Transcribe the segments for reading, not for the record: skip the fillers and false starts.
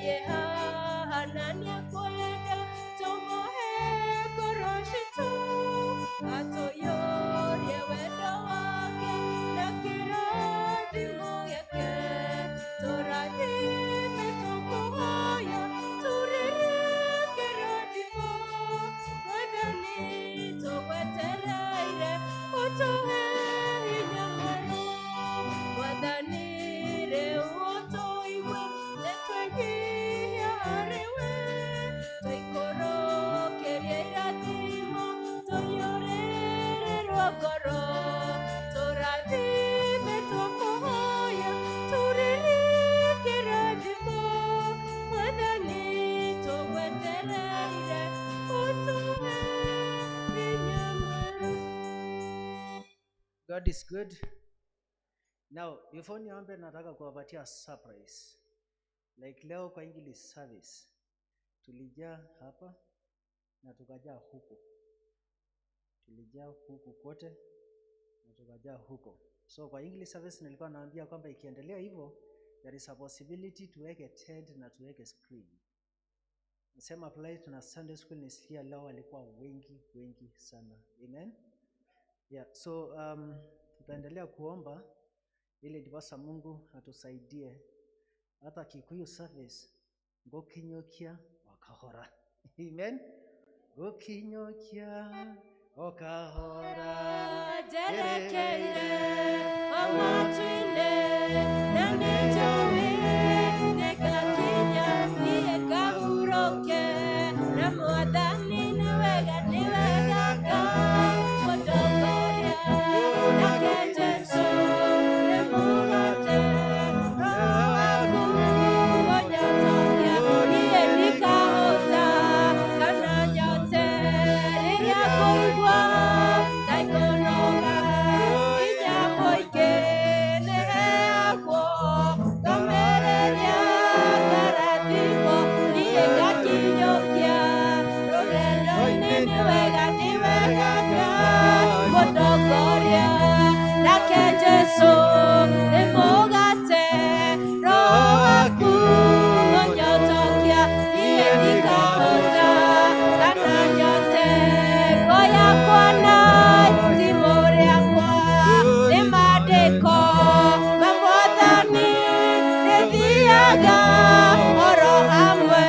Ngai haha na nĩekwenda tũmũhe ngoro citũ, atũiyũrie wendo wake na kĩrathimo gĩake. Tũrathime tũkũhoya, tũrĩrĩ kĩrathimo. Mwathani tũgwetereire, ũtũhe hinya mwerũ. Mwathani rĩu ũtũigue, nĩtwenyihia harĩ we. Tũikũrũkĩrie irathimo, tũiyũrĩrĩrwo ngoro. Tũrathime tũkũhoya, tũrĩrĩ kĩrathimo. Mwathani tũgwetereire, ũtũhe hinya mwerũ. God is good. Now, before niombe nataka kuwapatia surprise. Like leo kwa English service tulijaa hapa na tukajaa huku. Tulijaa huku kote na tukajaa huko. So kwa English service nilikuwa naambia kwamba ikiendelea hivyo there is a possibility tuweke tent na tuweke screen. Same apply tuna Sunday school, nisikia leo walikuwa wengi wengi sana. Amen. Yeah, so tutaendelea kuomba ili ndiposa Mungu atusaidie hata Kikuyu service ngukinyokia wakahora. Amen. Ngukinyokia okahora. Njerekeire o matu-inĩ, na nĩnjũĩ nĩngakinya niĩ ngahurũke na Mwathani. Nĩ wega, nĩ wega Ngai mũtongoria, nake Jesũ nĩ mũgate. Roho waku ũnyotokia, niĩ ndikahũta kana nyote. Rĩrĩa ngũigua ta ikũnoga, hinya mũingĩ nĩheagwo. Ngomĩrĩria ngarathimwo, niĩ ngakinyũkia rũgendo-inĩ. Nĩ wega, nĩ wega Ngai mũtongoria, nake Jesũ nĩ mũgate. Roho waku ũnyotokia, niĩ ndikahũta kana nyote. Ngo yakwa na itimũ rĩakwa nĩ maandĩko ma Mwathani, rĩthiaga oro hamwe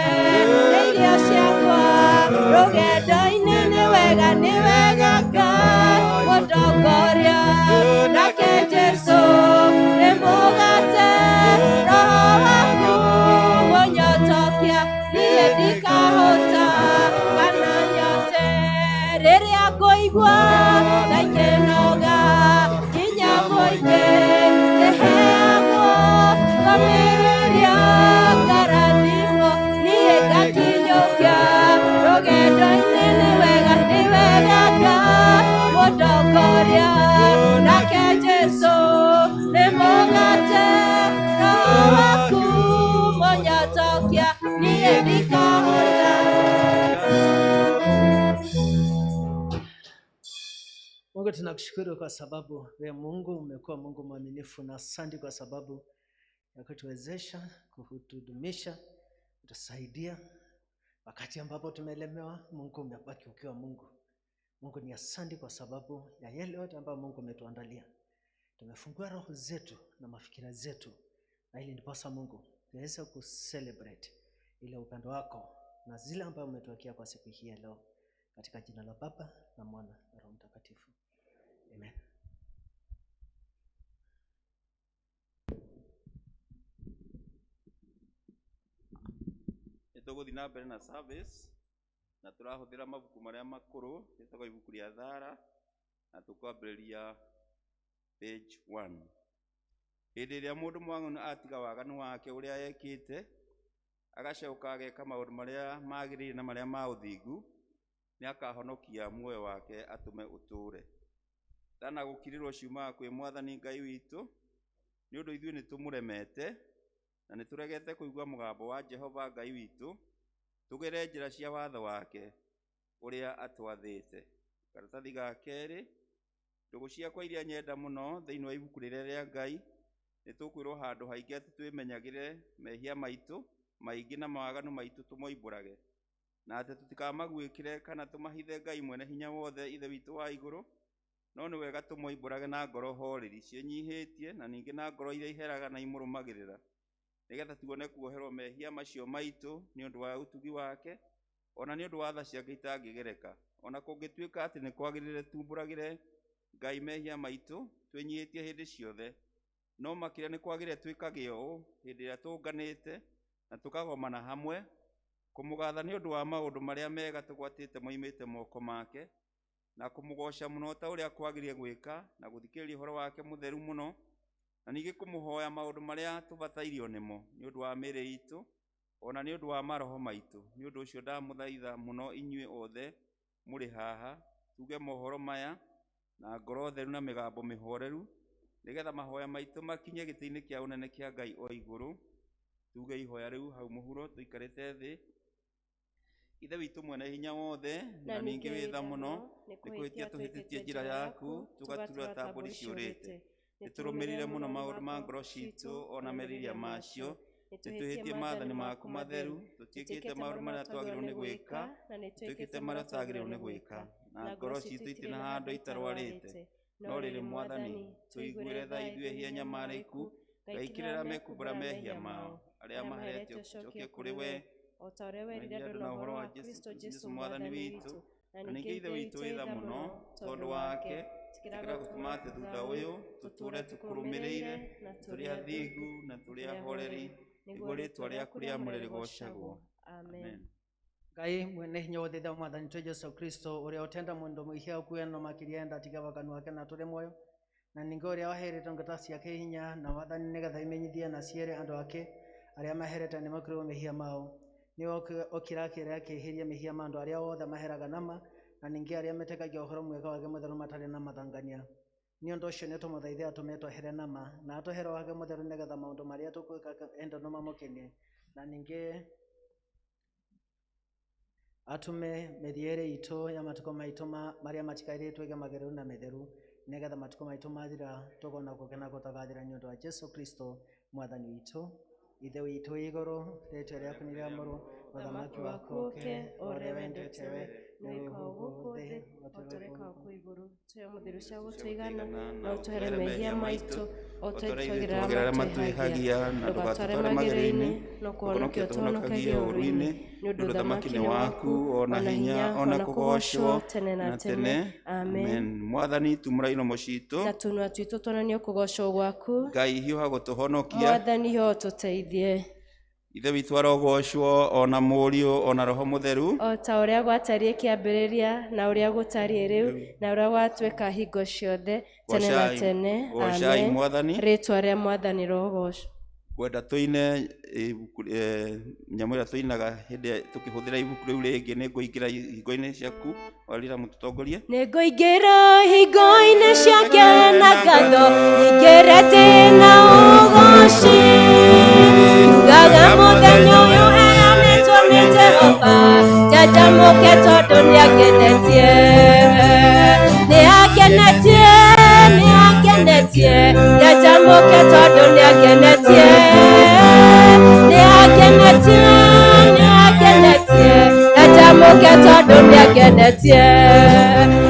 nĩ irio ciakwa rũgendo-inĩ. Nĩ wega, nĩ wega Ngai mũtongoria, nake Jesũ nĩ mũgate. Roho waku mũnyotokia, niĩ ndikahũta kana nyote. Rĩrĩa ngũigua ta ikĩnoga, hinya mũingĩ nĩheagwo. Ngomĩrĩria ngarathimwo, niĩ ngakinyũkia rũgendo-inĩ. Nĩ wega, nĩ wega Ngai mũtongoria, nake Jesũ nĩ mũgate. Roho waku mũnyotokia, niĩ ndikahũta. Mungu tunakushukuru kwa sababu wewe Mungu umekuwa Mungu mwaminifu, na asante kwa sababu ya kutuwezesha, kutudumisha, kutusaidia wakati ambapo tumelemewa. Mungu umebaki ukiwa Mungu. Mungu ni asante kwa sababu ya yale yote ambayo Mungu umetuandalia. Tumefungua roho zetu na mafikira zetu, na ili ndiposa Mungu tuweze kucelebrate ile upendo wako na zile ambayo umetuwekea kwa siku hii ya leo, katika jina la Baba na Mwana na Roho Mtakatifu. Amen. Nĩ tũgũthiĩ na mbere na service na tũrahũthĩra mabuku marĩa makũrũ, rĩtagwo ibuku rĩa Thara, na tũkwambĩrĩria page 1. Hĩndĩ ĩrĩa mũndũ mwaganu atiga waganu wake ũrĩa ekĩte, agacoka ageka maũndũ marĩa magĩrĩire na marĩa ma ũthingu, nĩ akahonokia muoyo wake atũme ũtũũre. Tha na gũkirĩrwo ciumaga kwĩ Mwathani Ngai witũ, nĩ ũndũ ithuĩ nĩ tũmũremete na nĩ tũregete kũigua mũgambo wa Jehova Ngai witũ, tũgere njĩra cia watho wake ũrĩa atwathĩte. Karatathi ga kerĩ, ndũgũ ciakwa iria nyenda mũno thĩinĩ wa ibuku rĩrĩa rĩa Ngai, nĩ tũkwĩrwo handũ haingĩ atĩ twĩmenyagĩre mehia maitũ Maingĩ na mawaganu maitũ tũmoimbũrage, na atĩ tũtikamaguĩkĩre kana tũmahithe Ngai mwene hinya wothe Ithe witũ wa igũrũ, no nĩ wega tũmoimbũrage na ngoro horeri ciĩnyihĩtie, na ningĩ na ngoro iria iheraga na imũrũmagĩrĩra, nĩgetha tuone kuoherwo mehia macio maitũ nĩ ũndũ wa ũtugi wake, ona nĩ ũndũ wa tha ciake itangĩgereka. Ona kũngĩtuĩka atĩ nĩ kwagĩrĩire tumbũragĩre Ngai mehia maitũ twĩnyihĩtie hĩndĩ ciothe, no makĩria nĩ kwagĩrĩire twĩkage ũũ hĩndĩ ĩrĩa tũnganĩte na tũkagomana hamwe kũmũgatha nĩ ũndũ wa maũndũ marĩa mega tũgwatĩte moimĩte moko make, na kũmũgoca mũno ta ũrĩa kwagĩrĩire gwĩka, na gũthikĩrĩria ũhoro wake mũtheru mũno, na ningĩ kũmũhoya maũndũ marĩa tũbatairio nĩmo nĩ ũndũ wa mĩĩrĩ itũ, ona nĩ ũndũ wa maroho maitũ. Nĩ ũndũ ũcio ndamũthaitha mũno inyuĩ othe mũrĩ haha, tuge mohoro maya na ngoro theru na mĩgambo mĩhoreru, nĩgetha mahoya maitũ makinye gĩtĩ-inĩ kĩa ũnene kĩa Ngai o igũrũ. Tuge ihoya rĩu hau mũhuro tũikarĩte thĩ. Ithe witũ mwene hinya wothe, na ningĩ wĩ tha mũno, nĩ kũhĩtia tũhĩtĩtie njĩra yaku, tũgatura ta mbũri ciũrĩte. Nĩ tũrũmĩrĩire mũno maũndũ ma ngoro citũ ona merirĩria macio. Nĩ twĩhĩtie maathani maku matheru, tũtiĩkĩte maũndũ marĩa twagĩrĩirwo nĩ gwĩka, twĩkĩte marĩa twagĩrĩirwo nĩ gwĩka, na ngoro citũ itirĩ na handũ itarwarĩte. No rĩrĩ Mwathani, tũiguĩre tha ithuĩ ehia nyamarĩku, Ngai kĩrĩra mekumbũra mehia mao, arĩa maheretio ũcokie kũrĩ we, o ta ũrĩa werire werire andũ na ũhoro wa Kristo Jesũ Mwathani witũ. Na ningĩ Ithe witũ wĩ tha mũno, tondũ wake, tĩkĩra gũtũma atĩ thutha ũyũ tũtũũre tũkũrũmĩrĩire, na tũrĩ athingu na tũrĩ ahoreri, nĩguo rĩĩtwa rĩaku rĩamũre rĩgoocagwo. Amen. Ngai mwene hinya wothe Ithe wa Mwathani witũ Jesu Kristo, ũrĩa ũtenda mũndũ mwĩhia akue no makĩria enda atige waganu wake na atũre muoyo, na ningĩ ũrĩa waheire ndungata ciake hinya na wathani nĩgetha imenyithie na ciere andũ ake arĩa maherete nĩ makuĩrwo mehia mao. Nĩwe okira akĩra akĩeheria mehia ma andũ arĩa othe maheraga nama, na ningĩ arĩa metĩkagia ũhoro mwega wake mũtheru matarĩ na mathangania. Nĩ ũndũ ũcio nĩ tũmũthaithe atũme twehere nama, na atũhe Roho wake mũtheru nĩgetha maũndũ marĩa tũkwĩka enda no mamũkenie, na ningĩ atume mĩthiĩre itũ ya matukũ maitũ marĩa matigaire ĩtuĩke magĩrĩru na mĩtheru, nĩgetha matukũ maitũ mathira tũkona gũkena gũtagathira nĩ ũndũ wa Jesu Kristo Mwathani witũ. Ithe witũ wĩ igũrũ, rĩĩtwa rĩaku nĩ rĩamũrwo, ũthamaki waku ũũke, o ũrĩa wendete we nĩwĩkagwo gũkũ thĩ o ta ũrĩa wĩkagwo kũu igũrũ. Tũhe mũtheru cia gũtũigana, na ũtũhere mehia maitũ o ta ũrĩa ũrĩa ithuĩ twagĩrĩra twagĩrĩra arĩa matwĩhagia, matwĩhagia, na ndũgatware ndũgatũtware magerio-inĩ, magerio-inĩ, no kũhonokia kũhonokia tũhonokagie tũhonokagie ũũru-inĩ. ũũru-inĩ, Nĩ ũndũ nĩ ũndũ ũthamaki ũthamaki nĩ nĩ waku, waku, ona ona hinya, hinya, ona ona kũgoocwo kũgoocwo tene na na tene. tene. Amen. Amen. Mwathani, tumũra iromo citũ, Na tũnua twitũ tuonanie kũgoocwo gwaku. Ngai hiũha gũtũhonokia. Mwathani ho tũteithie. Ithe witũ arogocwo, ona Mũriũ, ona Roho Mũtheru, O ta ũrĩa gwatariĩ kĩambĩrĩria, na ũrĩa gũtariĩ rĩu, na ũrĩa gwatuĩka hingo ciothe, tene na Goocai, tene. goocai Amen. Mwathani. Rĩĩtwa rĩa Mwathani rogocwo. Ngwenda tũine ibuku, nyamũ ĩrĩa tũinaga hĩndĩ ĩrĩa tũkĩhũthĩra ibuku rĩu rĩngĩ, nĩ ngũingĩra ihingo-inĩ ciaku, warira mũtũtongorie. Nĩngũingĩra ihingo-inĩ ciake na ngatho, nyingĩre ndĩ na ũgooci. Njugaga mũthenya ũyũ heanĩtwo nĩ Jehova, njanjamũke tondũ nĩangenetie. Nĩangenetie, nĩangenetie, njanjamũke tondũ nĩangenetie. Nĩangenetie, nĩangenetie, njanjamũke tondũ nĩangenetie.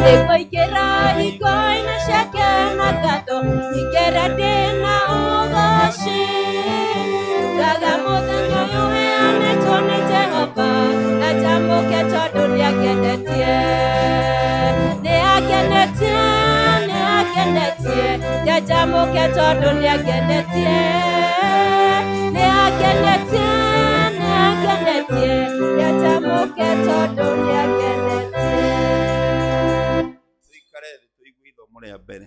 Nĩngũingĩra ihingo-inĩ ciake na ngatho, nyingĩre ndĩ na ũgooci. Njugaga mũthenya ũyũ heanĩtwo nĩ Jehova, njanjamũke tondũ nĩangenetie. Nĩangenetie, nĩangenetie, njanjamũke tondũ nĩangenetie. Nĩangenetie, nĩangenetie, njanjamũke tondũ nĩangenetie. Tũikare thĩ tũigue ithomo rĩa mbere.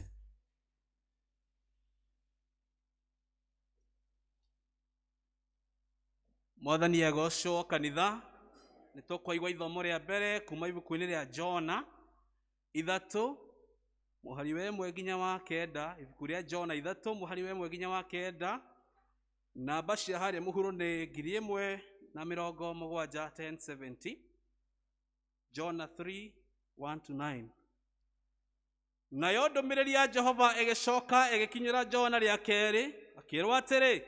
Mwathani egocwo kanitha, nĩ tũkwaigua ithomo rĩa mbere kuma ibuku-inĩ rĩa Jona 3 mũhari wa 1 nginya wa 9, ibuku rĩa Jona 3 mũhari wa 1 nginya wa 9. Namba cia harĩa mũhuro nĩ 1070, 1070. Jona 3 1 to 9. Nayo ndũmĩrĩri ya Jehova ĩgĩcoka ĩgĩkinyĩra Jona rĩa kerĩ, akĩrwo atĩrĩ,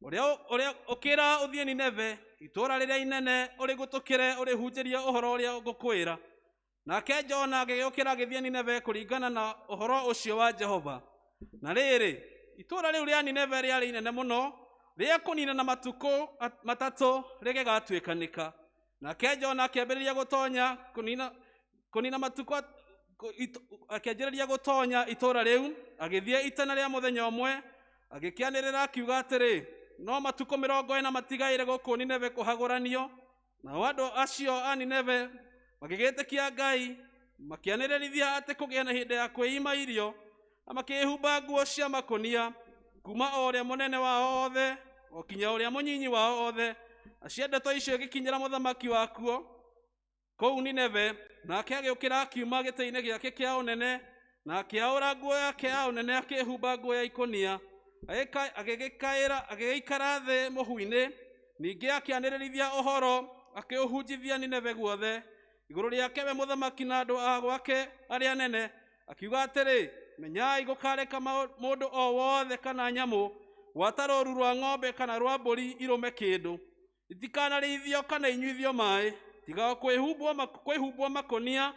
ũrĩa ũkĩra ũthiĩ Nineve, Itũũra rĩrĩa inene ũrĩgũtũkĩre ũrĩhunjĩrie ũhoro ũrĩa ngũkwĩra. Nake Jona agĩgĩũkĩra agĩthiĩ Nineve kũringana na ũhoro ũcio wa Jehova. Na rĩrĩ, itũũra rĩu rĩa Nineve rĩarĩ inene mũno, rĩa kũnina na matukũ matatũ rĩgĩgatuĩkanĩka. Nake Jona akĩambĩrĩria gũtonya kũnina matukũ akĩanjĩrĩria gũtonya itũũra rĩu, agĩthiĩ itana rĩa mũthenya ũmwe, agĩkĩanĩrĩra akiuga atĩrĩ, no matukũ 40 matigaire gũkũ Nineve kũhagũranio. Nao andũ acio a Nineve magĩgĩtĩkia Ngai, makĩanĩrĩrithia atĩ kũgĩe na hĩndĩ ya kwĩima irio, na makĩĩhumba nguo cia makũnia, kuma o ũrĩa mũnene wao othe o kinya ũrĩa mũnyinyi wao othe. Nacio ndeto icio igĩkinyĩra mũthamaki wakuo kũu Nineve, nake agĩũkĩra akiuma gĩtĩ-inĩ gĩake kĩa ũnene, na akĩaũra nguo yake ya ũnene akĩĩhumba nguo ya ikũnia, agĩgĩikara thĩ mũhu-inĩ. Ningĩ akĩanĩrĩrithia ũhoro akĩũhunjithia Nineve guothe igũrũ rĩake we mũthamaki na andũ a gwake arĩa anene, akiuga atĩrĩ, menyai gũkareka mũndũ o wothe kana nyamũ, gwata rũũru rwa ng'ombe kana rwa mbũri irũme kĩndũ, itikanarĩithio kana inyuithio maaĩ, tiga o kwĩhumbwo makũnia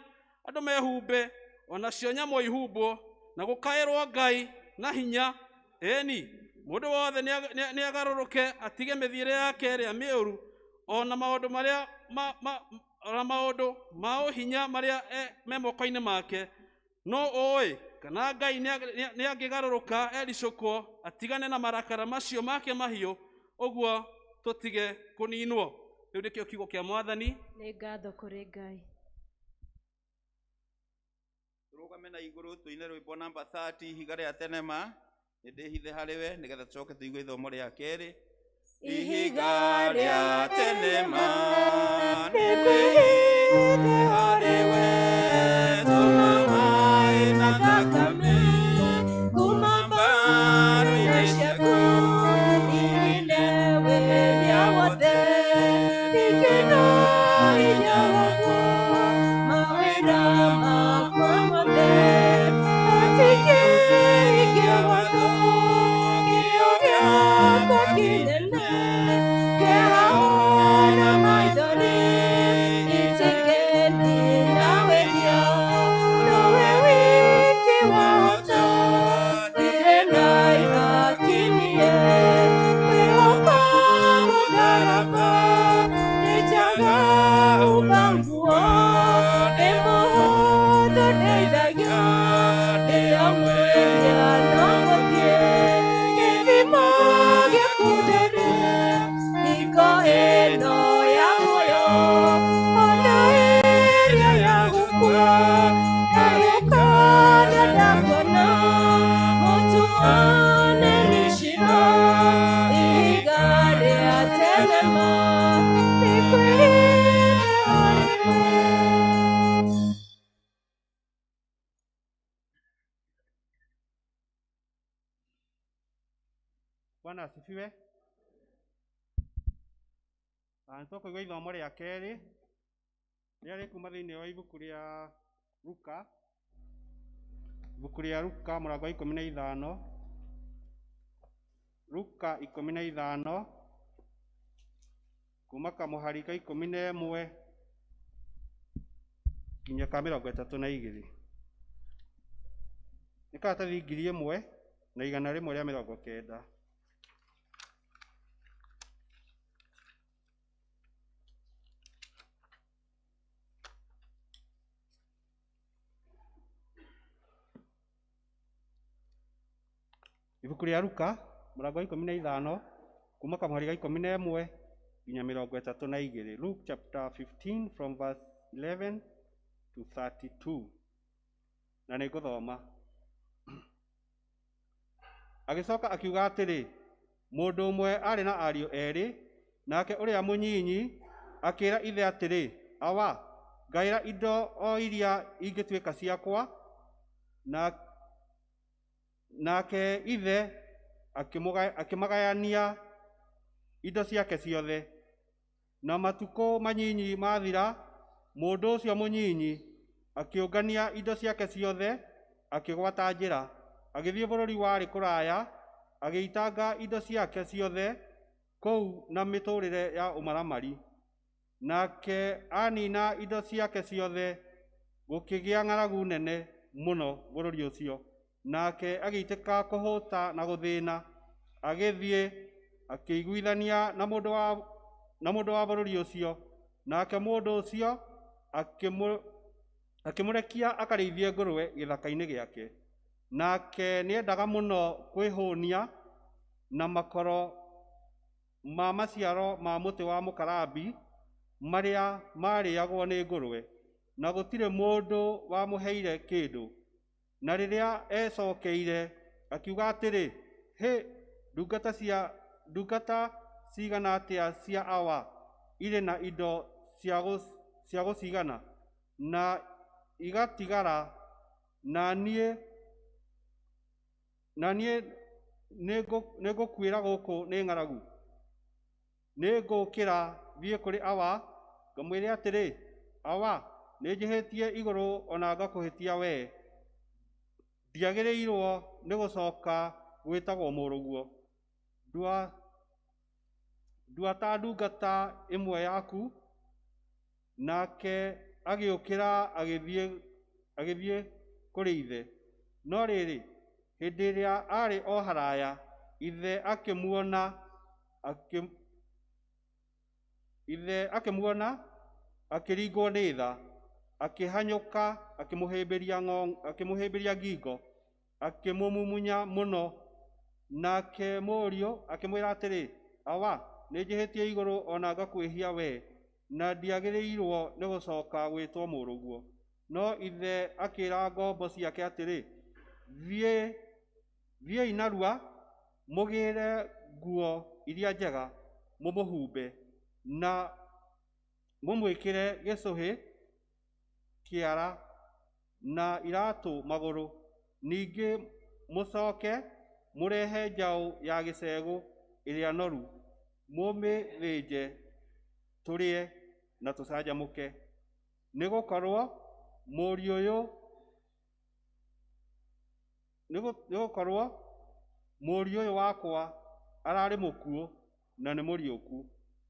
andũ mehumbe, o nacio nyamũ ihumbwo, na gũkaĩrwo Ngai na hinya. Ĩni, mũndũ wothe nĩagarũrũke atige mĩthiĩre yake ĩrĩa mĩũru, o na maũndũ marĩa ona maũndũ ma ũhinya marĩa me moko-inĩ make. No ũĩ kana Ngai nĩangĩgarũrũka ericũkwo atigane na marakara macio make mahiũ, ũguo tũtige kũninwo. Rĩu nĩkĩo kiugo kĩa Mwathani. Nĩ ngatho kũrĩ Ngai. Tũrũgame na igũrũ tũine rwĩmbo namba 30, ihiga rĩa tenema, nĩndĩhithe harĩ we nĩgetha tũcoke tũigue ithomo rĩa kerĩ. Ihiga rĩa tenema, nĩndĩhithe harĩ we, tũma maĩ na thakame kuma mbaru-inĩ ciaku, Ine wĩhia wothe, ikĩna hinya wakwa, mawĩra makwa mothe, atikĩhingia watho, kĩo gĩakwa kĩnene, kĩeha na maithori, itikĩnina wĩhia, nowe wiki wahota, ndirĩ na ihaki niĩ, kwĩhoka mũtharaba, nĩ njaga humba nguo, nĩ mũhũthũ ndeithagia, ndĩ o mwĩhia no gũthiĩ, gĩthima gĩaku theru, hingo ĩno ya muoyo, ona ĩrĩa ya gũkua, ndagũkana ndakuona, mũtuanĩri ciira, ihiga rĩa tene ma, nĩkwĩhitha harĩ we. Bwana asifiwe. Nĩtũkũigua ithomo rĩa kerĩ rĩrĩa rĩkuma thĩinĩ wa ibuku rĩa Luka, ibuku rĩa Luka mũrango wa 15, Luka 15 kuma kamũhari ka 11 nginya ka 32. Nĩ karatathi 1190. Ibuku rĩa Luka mũrango wa 15 kuma kamũhari ga 11 nginya 32. Luke chapter 15 from verse 11 to 32. Na nĩngũthoma. Agĩcoka akiuga atĩrĩ, mũndũ ũmwe aarĩ na ariũ erĩ, nake ũrĩa mũnyinyi akĩĩra ithe atĩrĩ, awa, ngaĩra indo o iria ingĩtuĩka ciakwa. Nake ithe akĩmagayania indo ciake ciothe. Na matukũ manyinyi mathira, mũndũ ũcio mũnyinyi akĩũngania indo ciake ciothe, akĩgwata njĩra, agĩthiĩ bũrũri warĩ kũraya, agĩitanga indo ciake ciothe Kũu na mĩtũrĩre ya ũmaramari. Nake anina indo ciake ciothe, gũkĩgĩa ng'aragu nene mũno bũrũri ũcio. Nake agĩitĩka kũhũta na gũthĩna, agĩthiĩ akĩiguithania na mũndũ wa bũrũri ũcio. Nake mũndũ ũcio akĩmũrekia akarĩithie ngũrwe gĩthaka-inĩ gĩake. Nake nĩendaga mũno kwĩhũnia na makoro ma maciaro ma mũtĩ wa mũkarambi marĩa marĩagwo nĩ ngũrwe, na gũtirĩ mũndũ wamũheire kĩndũ. Na rĩrĩa ecokeire akiuga atĩrĩ, hĩ, ndungata cigana atĩa cia awa irĩ na indo cia gũcigana, na igatigara, na niĩ nĩngũkuĩra gũkũ nĩ ng'aragu. Nĩngũũkĩra thiĩ kũrĩ awa ngamwĩre atĩrĩ, awa, nĩnjĩhĩtie igũrũ ona ngakũhĩtia wee. Ndiagĩrĩirwo nĩ gũcoka gwĩtagwo mũrũguo. Ndua ta ndungata ĩmwe yaku. Nake agĩũkĩra agĩthiĩ kũrĩ ithe. No rĩrĩ, hĩndĩ ĩrĩa aarĩ o haraya, ithe akĩmuona akĩringwo nĩ tha, akĩhanyũka akĩmũhĩmbĩria ngingo, akĩmũmumunya mũno. Nake mũriũ akĩmwĩra atĩrĩ, awa, nĩnjĩhĩtie igũrũ ona ngakwĩhia wee, na ndiagĩrĩirwo nĩ gũcoka gwĩtwo mũrũguo. No ithe akĩĩra ngombo ciake atĩrĩ, thiĩi narua mũgĩre nguo iria njega, mũmũhumbe, na mũmwĩkĩre gĩcũhĩ kĩara na iratũ magũrũ. Ningĩ mũcoke mũrehe njaũ ya gĩcegũ ĩrĩa noru, mũmĩthĩnje, tũrĩe na tũcanjamũke. Nĩgũkorwo mũriũ ũyũ wakwa ararĩ mũkuũ na nĩ mũriũku,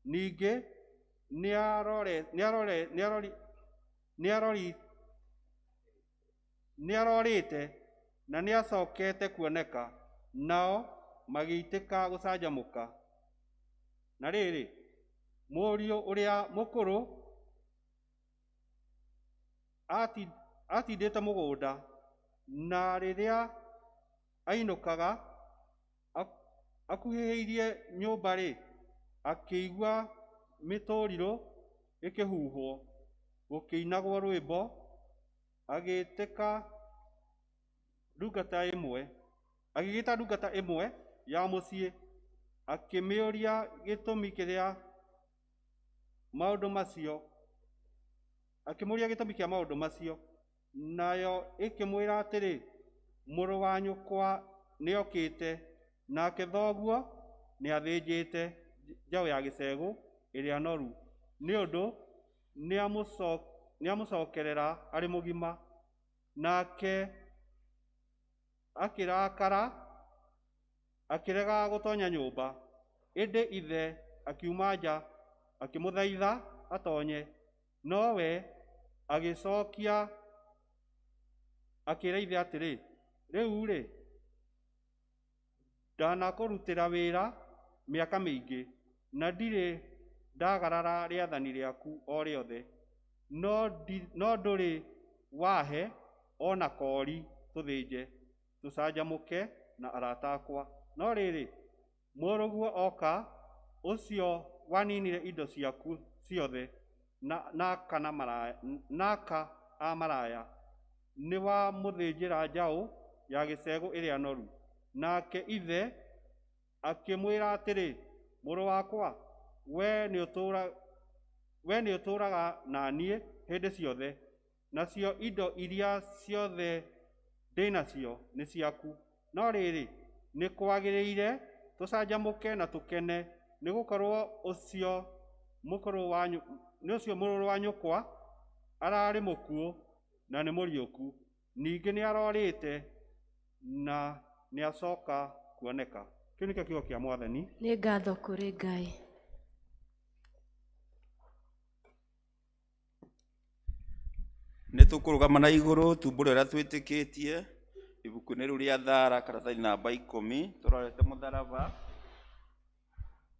ningĩ nĩarorĩte na nĩacokete kuoneka. Nao magĩitĩka gũcanjamũka. Na rĩrĩ, mũriũ ũrĩa mũkũrũ atindĩte mũgũnda, na rĩrĩa ainũkaga akuhĩhĩirie nyũmba-rĩ, akĩigua mĩtũrirũ ĩkĩhuhwo, gũkĩinagwo rwĩmbo. Agĩĩta ndungata ĩmwe ya mũciĩ, akĩmĩũria gĩtũmi kĩa maũndũ macio. Nayo ĩkĩmwĩra atĩrĩ, mũrũ wa nyũkwa nĩokĩte, nake thoguo nĩathĩnjĩte njaũ ya gĩcegũ ĩrĩa noru, nĩ ũndũ nĩamũcokerera arĩ mũgima. Nake akĩrakara, akĩrega gũtonya nyũmba. Ĩndĩ ithe akiuma nja, akĩmũthaitha atonye. Nowe agĩcokia akĩĩra ithe atĩrĩ, rĩu-rĩ, ndanakũrutĩra wĩra mĩaka mĩingĩ, na ndirĩ ndagarara rĩathani rĩaku o rĩothe, no ndũrĩ wahe o na koori tũthĩnje tũcanjamũke na arata akwa. No rĩrĩ, mũrũguo oka, ũcio waninire indo ciaku ciothe na aka a maraya, nĩwamũthĩnjĩra njaũ ya gĩcegũ ĩrĩa noru. Nake ithe akĩmwĩra atĩrĩ, mũrũ wakwa, we nĩũtũũraga na niĩ hĩndĩ ciothe, nacio indo iria ciothe ndĩ nacio nĩ ciaku. No rĩrĩ, nĩkwagĩrĩire tũcanjamũke na tũkene, nĩgũkorwo ũcio mũrũ wa nyũkwa ararĩ mũkuũ na nĩ mũriũku, ningĩ nĩarorĩte na nĩacoka kuoneka. Kĩu nĩkĩo kiugo kĩa Mwathani. Nĩ ngatho kũrĩ Ngai. Nĩ tũkũrũgama na igũrũ tumbũre ũrĩa twĩtĩkĩtie ibuku-inĩ rĩu rĩa Thara karatathi namba 10 tũrorete mũtharaba.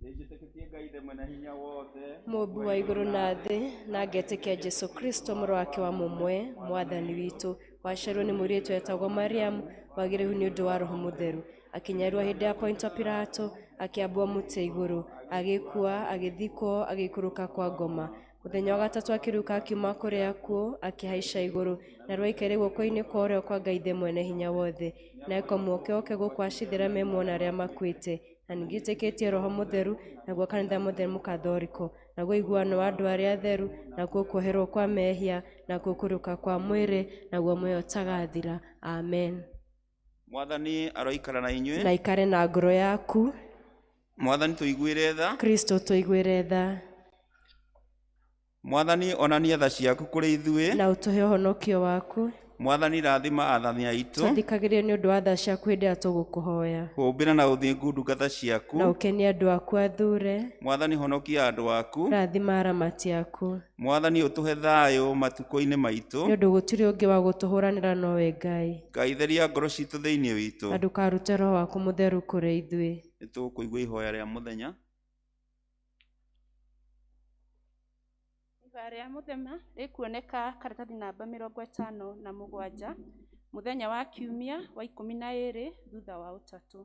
Nĩnjĩtĩkĩtie Ngai Ithe mwene hinya wothe, Mũmbi wa igũrũ na thĩ, na ngetĩkia Jesũ Kristo mũrũ wake wa mũmwe, Mwathani witũ, waciarirwo nĩ mũirĩtu wetagwo Mariamu, wagĩrĩru nĩ ũndũ wa Roho Mũtheru, akĩnyarirwo hĩndĩ ya Pontio Pilato, akĩambwo mũtĩ igũrũ, agĩkua, agĩthikwo, agĩikũrũka kwa ngoma. Mũthenya wa gatatũ akĩriũka akiuma kũrĩa akuũ, akĩhaica igũrũ, narĩo aikaire guoko-inĩ kwa ũrĩo kwa Ngai Ithe mwene hinya wothe, na akomoke oke gũkũ acithĩra me muoyo na arĩa makuĩte. Na ningĩ Roho Mũtheru, naguo kanitha mũtheru mũkathoriko, naguo ũiguano wa andũ arĩa atheru, nakuo kuoherwo kwa mehia, nakuo kũriũka kwa mwĩrĩ, naguo muoyo ũtagathira. Amen. Mwathani aroikara na inyuĩ. Na ikare na ngoro yaku. Mwathani tũiguĩre tha. Kristo tũiguĩre tha. Mwathani onania tha ciaku kũrĩ ithuĩ. Na ũtũhe ũhonokio waku. Mwathani rathima athani aitũ. Twathikagĩrie nĩ ũndũ wa tha ciaku hĩndĩ ĩrĩa tũgũkũhoya. Humbĩra na ũthingu ndungata ciaku. Na ũkenie andũ aku athure. Mwathani honokia andũ aku. Rathima aramati aku. Mwathani ũtũhe thayũ matukũ-inĩ maitũ. Nĩ ũndũ gũtirĩ ũngĩ wa gũtũhũranĩra nowe Ngai. Ngai theria ngoro citũ thĩinĩ witũ. Na ndũkarute roho waku mũtheru kũrĩ ithuĩ. Nĩ tũkũigua ihoya rĩa mũthenya. Ihoya rĩa mũthenya rĩkuoneka karatathi namba 57, mũthenya wa kiumia wa 12 thutha wa ũtatũ.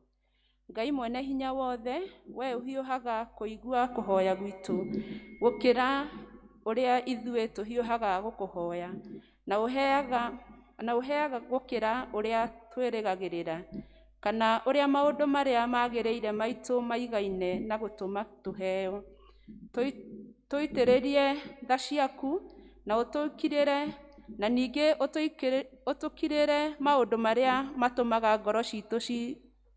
Ngai mwene hinya wothe, we ũhiũhaga kũigua kũhoya gwitũ gũkĩra ũrĩa ithuĩ tũhiũhaga gũkũhoya, na ũheaga gũkĩra ũrĩa twĩrĩgagĩrĩra, kana ũrĩa maũndũ marĩa magĩrĩire maitũ maigaine na gũtũma tũheo. Tũitĩrĩrie tha ciaku na ũtũkirĩre, na ningĩ ũtũkirĩre maũndũ marĩa matũmaga ngoro citũ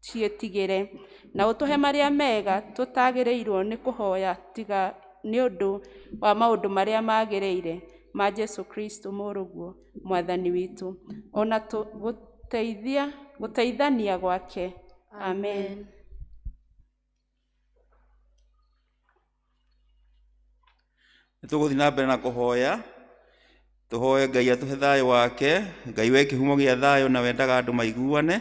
ciĩtigĩre, na ũtũhe marĩa mega tũtagĩrĩirwo nĩ kũhoya tiga nĩ ũndũ wa maũndũ marĩa magĩrĩire ma Jesũ Kristo mũrũguo Mwathani witũ, ona gũteithania gwake. Amen. Nĩ tũgũthiĩ na mbere na kũhoya. Tũhoe Ngai atũhe thayũ wake. Ngai we kĩhumo gĩa thayũ na wendaga andũ maiguane,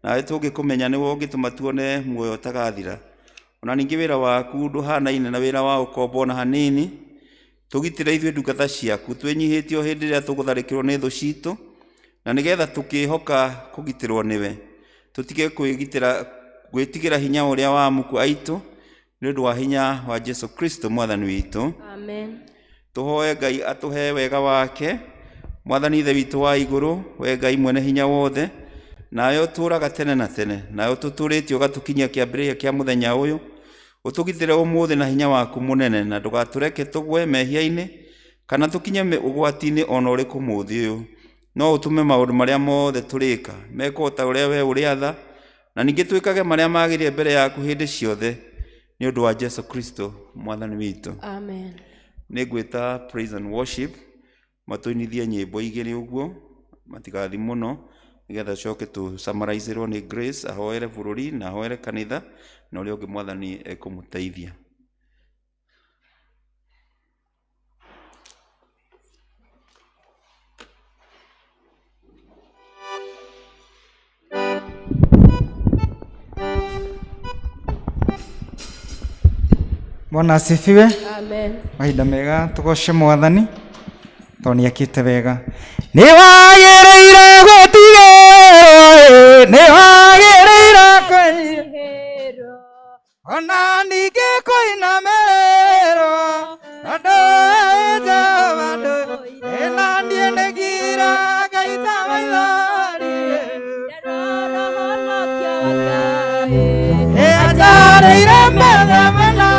nawe tũngĩkũmenya nĩwe ũngĩtũma tuone muoyo ũtagathira. Ona ningĩ wĩra waku ndũhanaine na wĩra wa ũkombo ona hanini. Tũgitĩre ithuĩ ndungata ciaku, twĩnyihĩtie o hĩndĩ ĩrĩa tũgũtharĩkĩrwo nĩ thũ citũ, na nĩgetha tũkĩhoka kũgitĩrwo nĩwe, tũtige gwĩtigĩra hinya ũrĩa wa muku aitũ, nĩ ũndũ wa hinya wa Jesũ Kristo Mwathani witũ. Amen. Tũhoe Ngai atũhe wega wake. Mwathani Ithe witũ wa igũrũ, we Ngai mwene hinya wothe, nawe ũtũũraga tene na tene, nawe ũtũtũũrĩtie ũgatũkinyia kĩambĩrĩria kĩa mũthenya ũyũ, ũtũgitĩre ũmũthĩ na hinya waku mũnene, na ndũgatũreke tũgwe mehia-inĩ kana tũkinye ũgwati-inĩ ona ũrĩkũ mũthĩ ũyũ. No ũtũme maũndũ marĩa mothe tũrĩka mekwo ta ũrĩa we ũrĩatha, na ningĩ twĩkage marĩa magĩrĩire mbere yaku hĩndĩ ciothe, nĩ ũndũ wa Jesũ Kristo Mwathani witũ. Amen. Nĩ ngwĩta praise and worship matũinithie nyĩmbo igĩrĩ ũguo, matigathi mũno, nĩgetha coke tũsummarizĩrwo nĩ Grace ahoere bũrũri na ahoere kanitha, na ũrĩa ũngĩ Mwathani ekũmũteithia. Bwana asifiwe. Amen. Mahinda mega tugoce Mwathani tondũ nĩekĩte wega. Nĩ wagĩrĩire gũtigĩrwo, nĩ wagĩrĩire kwĩhĩrwo, ona ningĩ kũinamĩrĩrwo, tondũ wee Jehova ndũire, na niĩ nĩngira ngaita maithori. Ĩ anjarĩire metha mena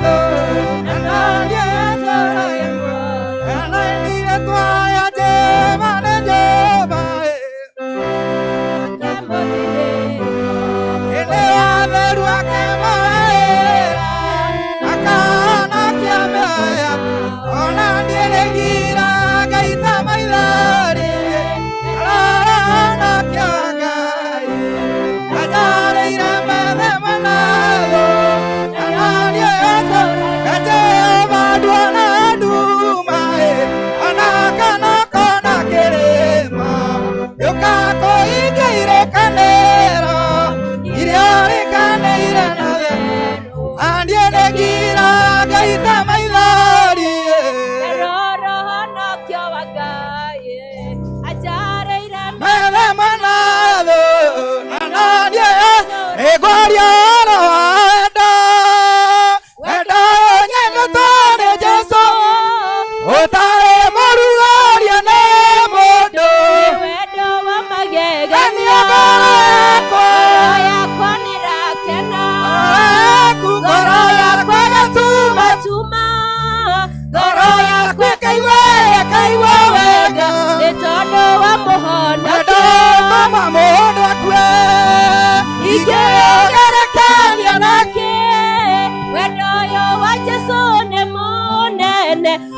thũ, na niĩ njaragia muoyo, na rĩĩtwa rĩa Jehova nĩ Jehova. Ĩ nĩ watheru akĩmũhera,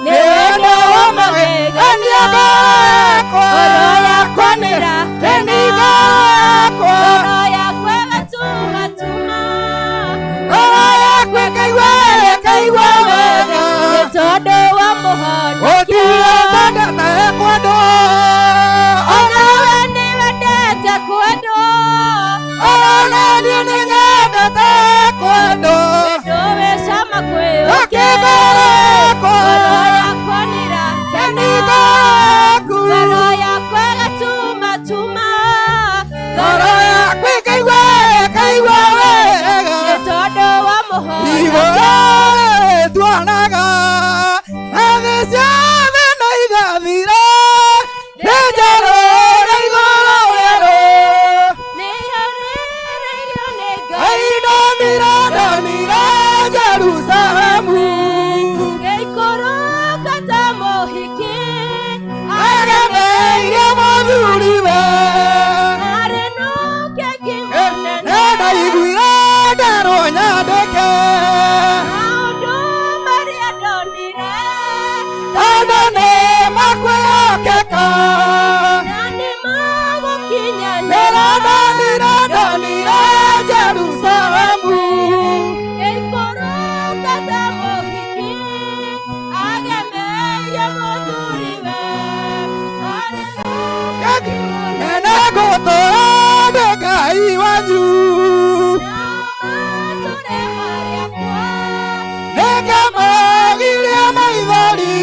Nĩ wendo wa magegania. Ngoro yakwa nĩrakena. Ngoro yakwa ĩgatumatuma. Ngoro yakwa ĩkaigua ĩkaigua wega. Nĩ tondũ wa mũhonokia. Gũtirĩ ndendete kwendwo. Onawe nĩwendete kwendwo. Ona niĩ nĩnyendete kwendwo. Wendo wĩ cama kwĩ Ũkĩ ũkĩ. ngoro yakwa. Ngoro yakwa nĩrakena. Ngoro yakwa ĩgatumatuma. Ngoro yakwa ĩkaigua ĩkaigua wega. Nĩ tondũ wa mũhonokia. Igũrũ tuonaga na thĩ ciothe no igathira. Nĩ njerũ na igũrũ rĩerũ. Nĩharĩrĩirio nĩ Ngai. Ai ndonire ndonire Jerusalemu. Ngĩikũrũka ta mũhiki. Agemeire mũthuriwe. Arĩ nũkeki mũnene. Nĩndaiguire nderwo nyandĩke. Maũndũ marĩa ndonire. Tondũ nĩ makwĩhokeka. Na nĩ magũkinyanĩra. Ndĩrandonire ndonire Jerusalemu. Ngĩikũrũka ta mũhiki. Agemeire mũthuriwe. Arĩ nũkeki mũnene. Nene ngũtũra ndĩ Ngai wanyu. Matũre marĩakwa. Nĩngamagiria maithori.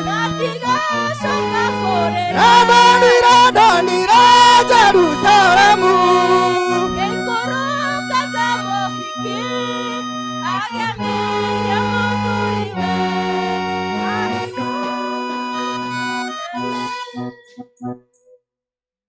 Matigacoka kũrĩra. Ndonire ndonire Jerusalemu. Ngĩikũrũka ta mũhiki. Agemeire mũthuriwe.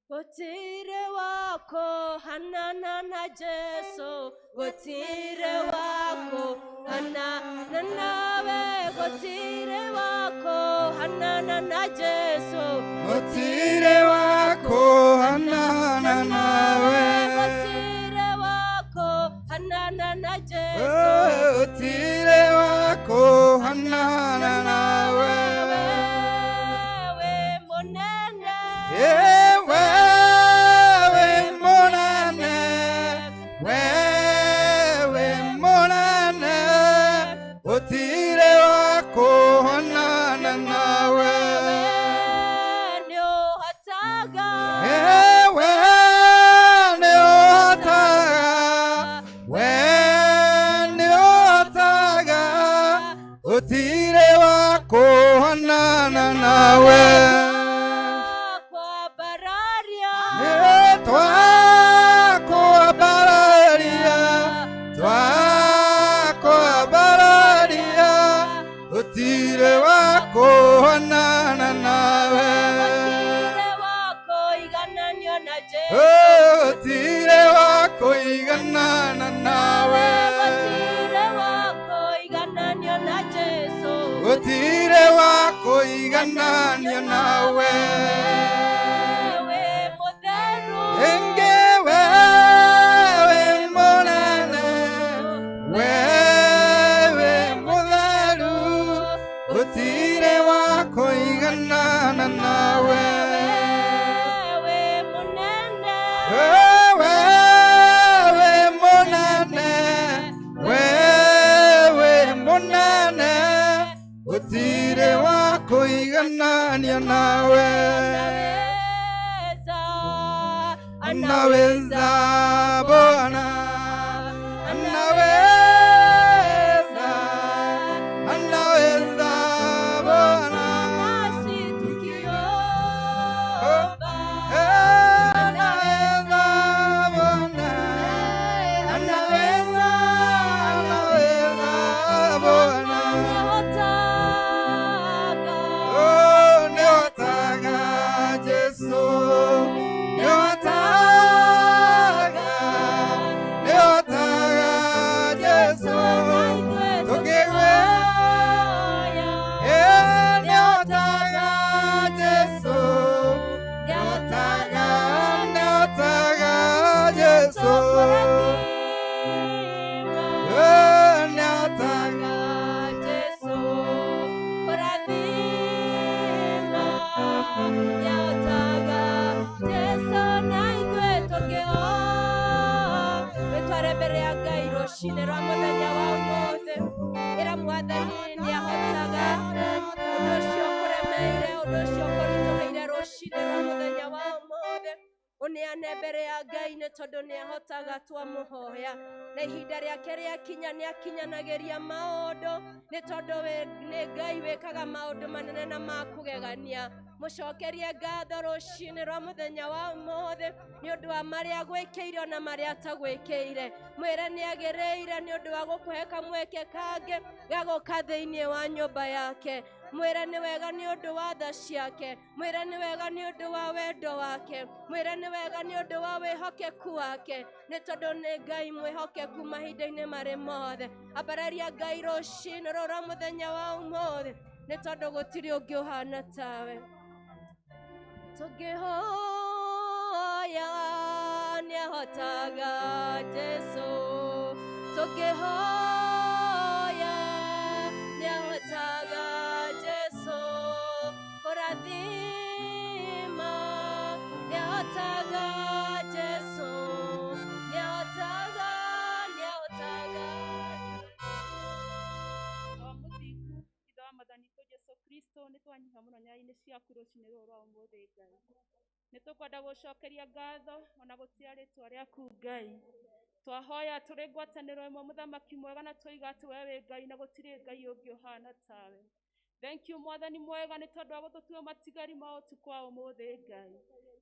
Gũtirĩ wako hanana na Jesu. Gũtirĩ wako hanana nawe. Gũtirĩ wako hanana na Jesu. Gũtirĩ wa kũhanana nawe. Gũtirĩ wako hanana na Jesu. Gũtirĩ wa kũhanana nawe. Wewe mũnene. Wewe mũnene, wewe mũnene, gũtirĩ wa kũhanana nawe. Nĩũhotaga. Ewe nĩũhotaga, we nĩũhotaga, gũtirĩ wa kũhanana nawe. Kwambararia. Twakwambararia, twakwambararia, gũtirĩ wa kũhanana nawe. Gũtirĩ wa kũigananio na Jesu. Gũtirĩ wa kũiganana nawe. Gũtirĩ wa kũigananio na Jesu. Gũtirĩ wa kũigananio nawe. Wewe mũtheru. Ĩngĩ wewe mũnene, wewe mũtheru, gũtirĩ wa kũiganana nawe. Wewe mũnene. Wewe mũnene, wewe mũnene, gũtirĩ wa kũigananio nawe. Anaweza. Anaweza Bwana, anaweza, anaweza Bwana. Nasi tukiomba. Anaweza Bwana, anaweza, anaweza Bwana. Nĩhotaga. Oh, nĩhotaga Jesu, nĩhotaga. Nĩ ahotaga. Ũndũ ũcio ũkũremeire, ũndũ ũcio ũkũritũhĩire rũcinĩ rwa mũthenya wa ũmũthĩ, ũneane mbere ya Ngai nĩ tondũ nĩ ahotaga. Twamũhoya na ihinda rĩake rĩakinya nĩ akinyanagĩria maũndũ, nĩ tondũ nĩ Ngai wĩkaga maũndũ manene na ma kũgegania. Mũcokerie ngatho rũcinĩ rwa mũthenya wa ũmũthĩ nĩ ũndũ wa marĩa agwĩkĩire ona marĩa atagwĩkĩire. Mwĩre nĩ agĩrĩire nĩ ũndũ wa gũkũhe kamweke kangĩ ga gũka thĩinĩ wa nyũmba yake. Mwĩre nĩ wega nĩ ũndũ wa tha ciake. Mwĩre nĩ wega nĩ ũndũ wa wendo wake. Mwĩre nĩ wega nĩ ũndũ wa wĩhokeku wake, nĩ tondũ nĩ Ngai mwĩhokeku mahinda-inĩ marĩ mothe. Ambararia Ngai rũcinĩ rũrũ rwa mũthenya wa ũmũthĩ, nĩ tondũ gũtirĩ ũngĩ ũhana tawe. Tũngĩhoya nĩ ahotaga Jesu, tũngĩhoya nĩ ahotaga Jesu, kũrathima nĩ ahotaga Jesu, nĩ ahotaga, nĩ ahotaga. Awa mũthingu, Ithe wa Mwathani witũ Jesu Kristo, nĩ twanyiha mũno nyayo-inĩ ciaku rũcinĩ rũrũ rwa ũmũthĩ. Ngai, nĩ tũkwenda gũcokeria ngatho ona gũtĩa rĩtwa rĩaku. Ngai, twahoya tũrĩ ngwatanĩro ĩmwe, mũthamaki mwega, na twoiga atĩ we wĩ Ngai na gũtirĩ Ngai ũngĩ ũhana tawe. Thank you, Mwathani mwega, nĩ tondũ wa gũtũtua matigari ma ũtukũ wa ũmũthĩ. Ngai,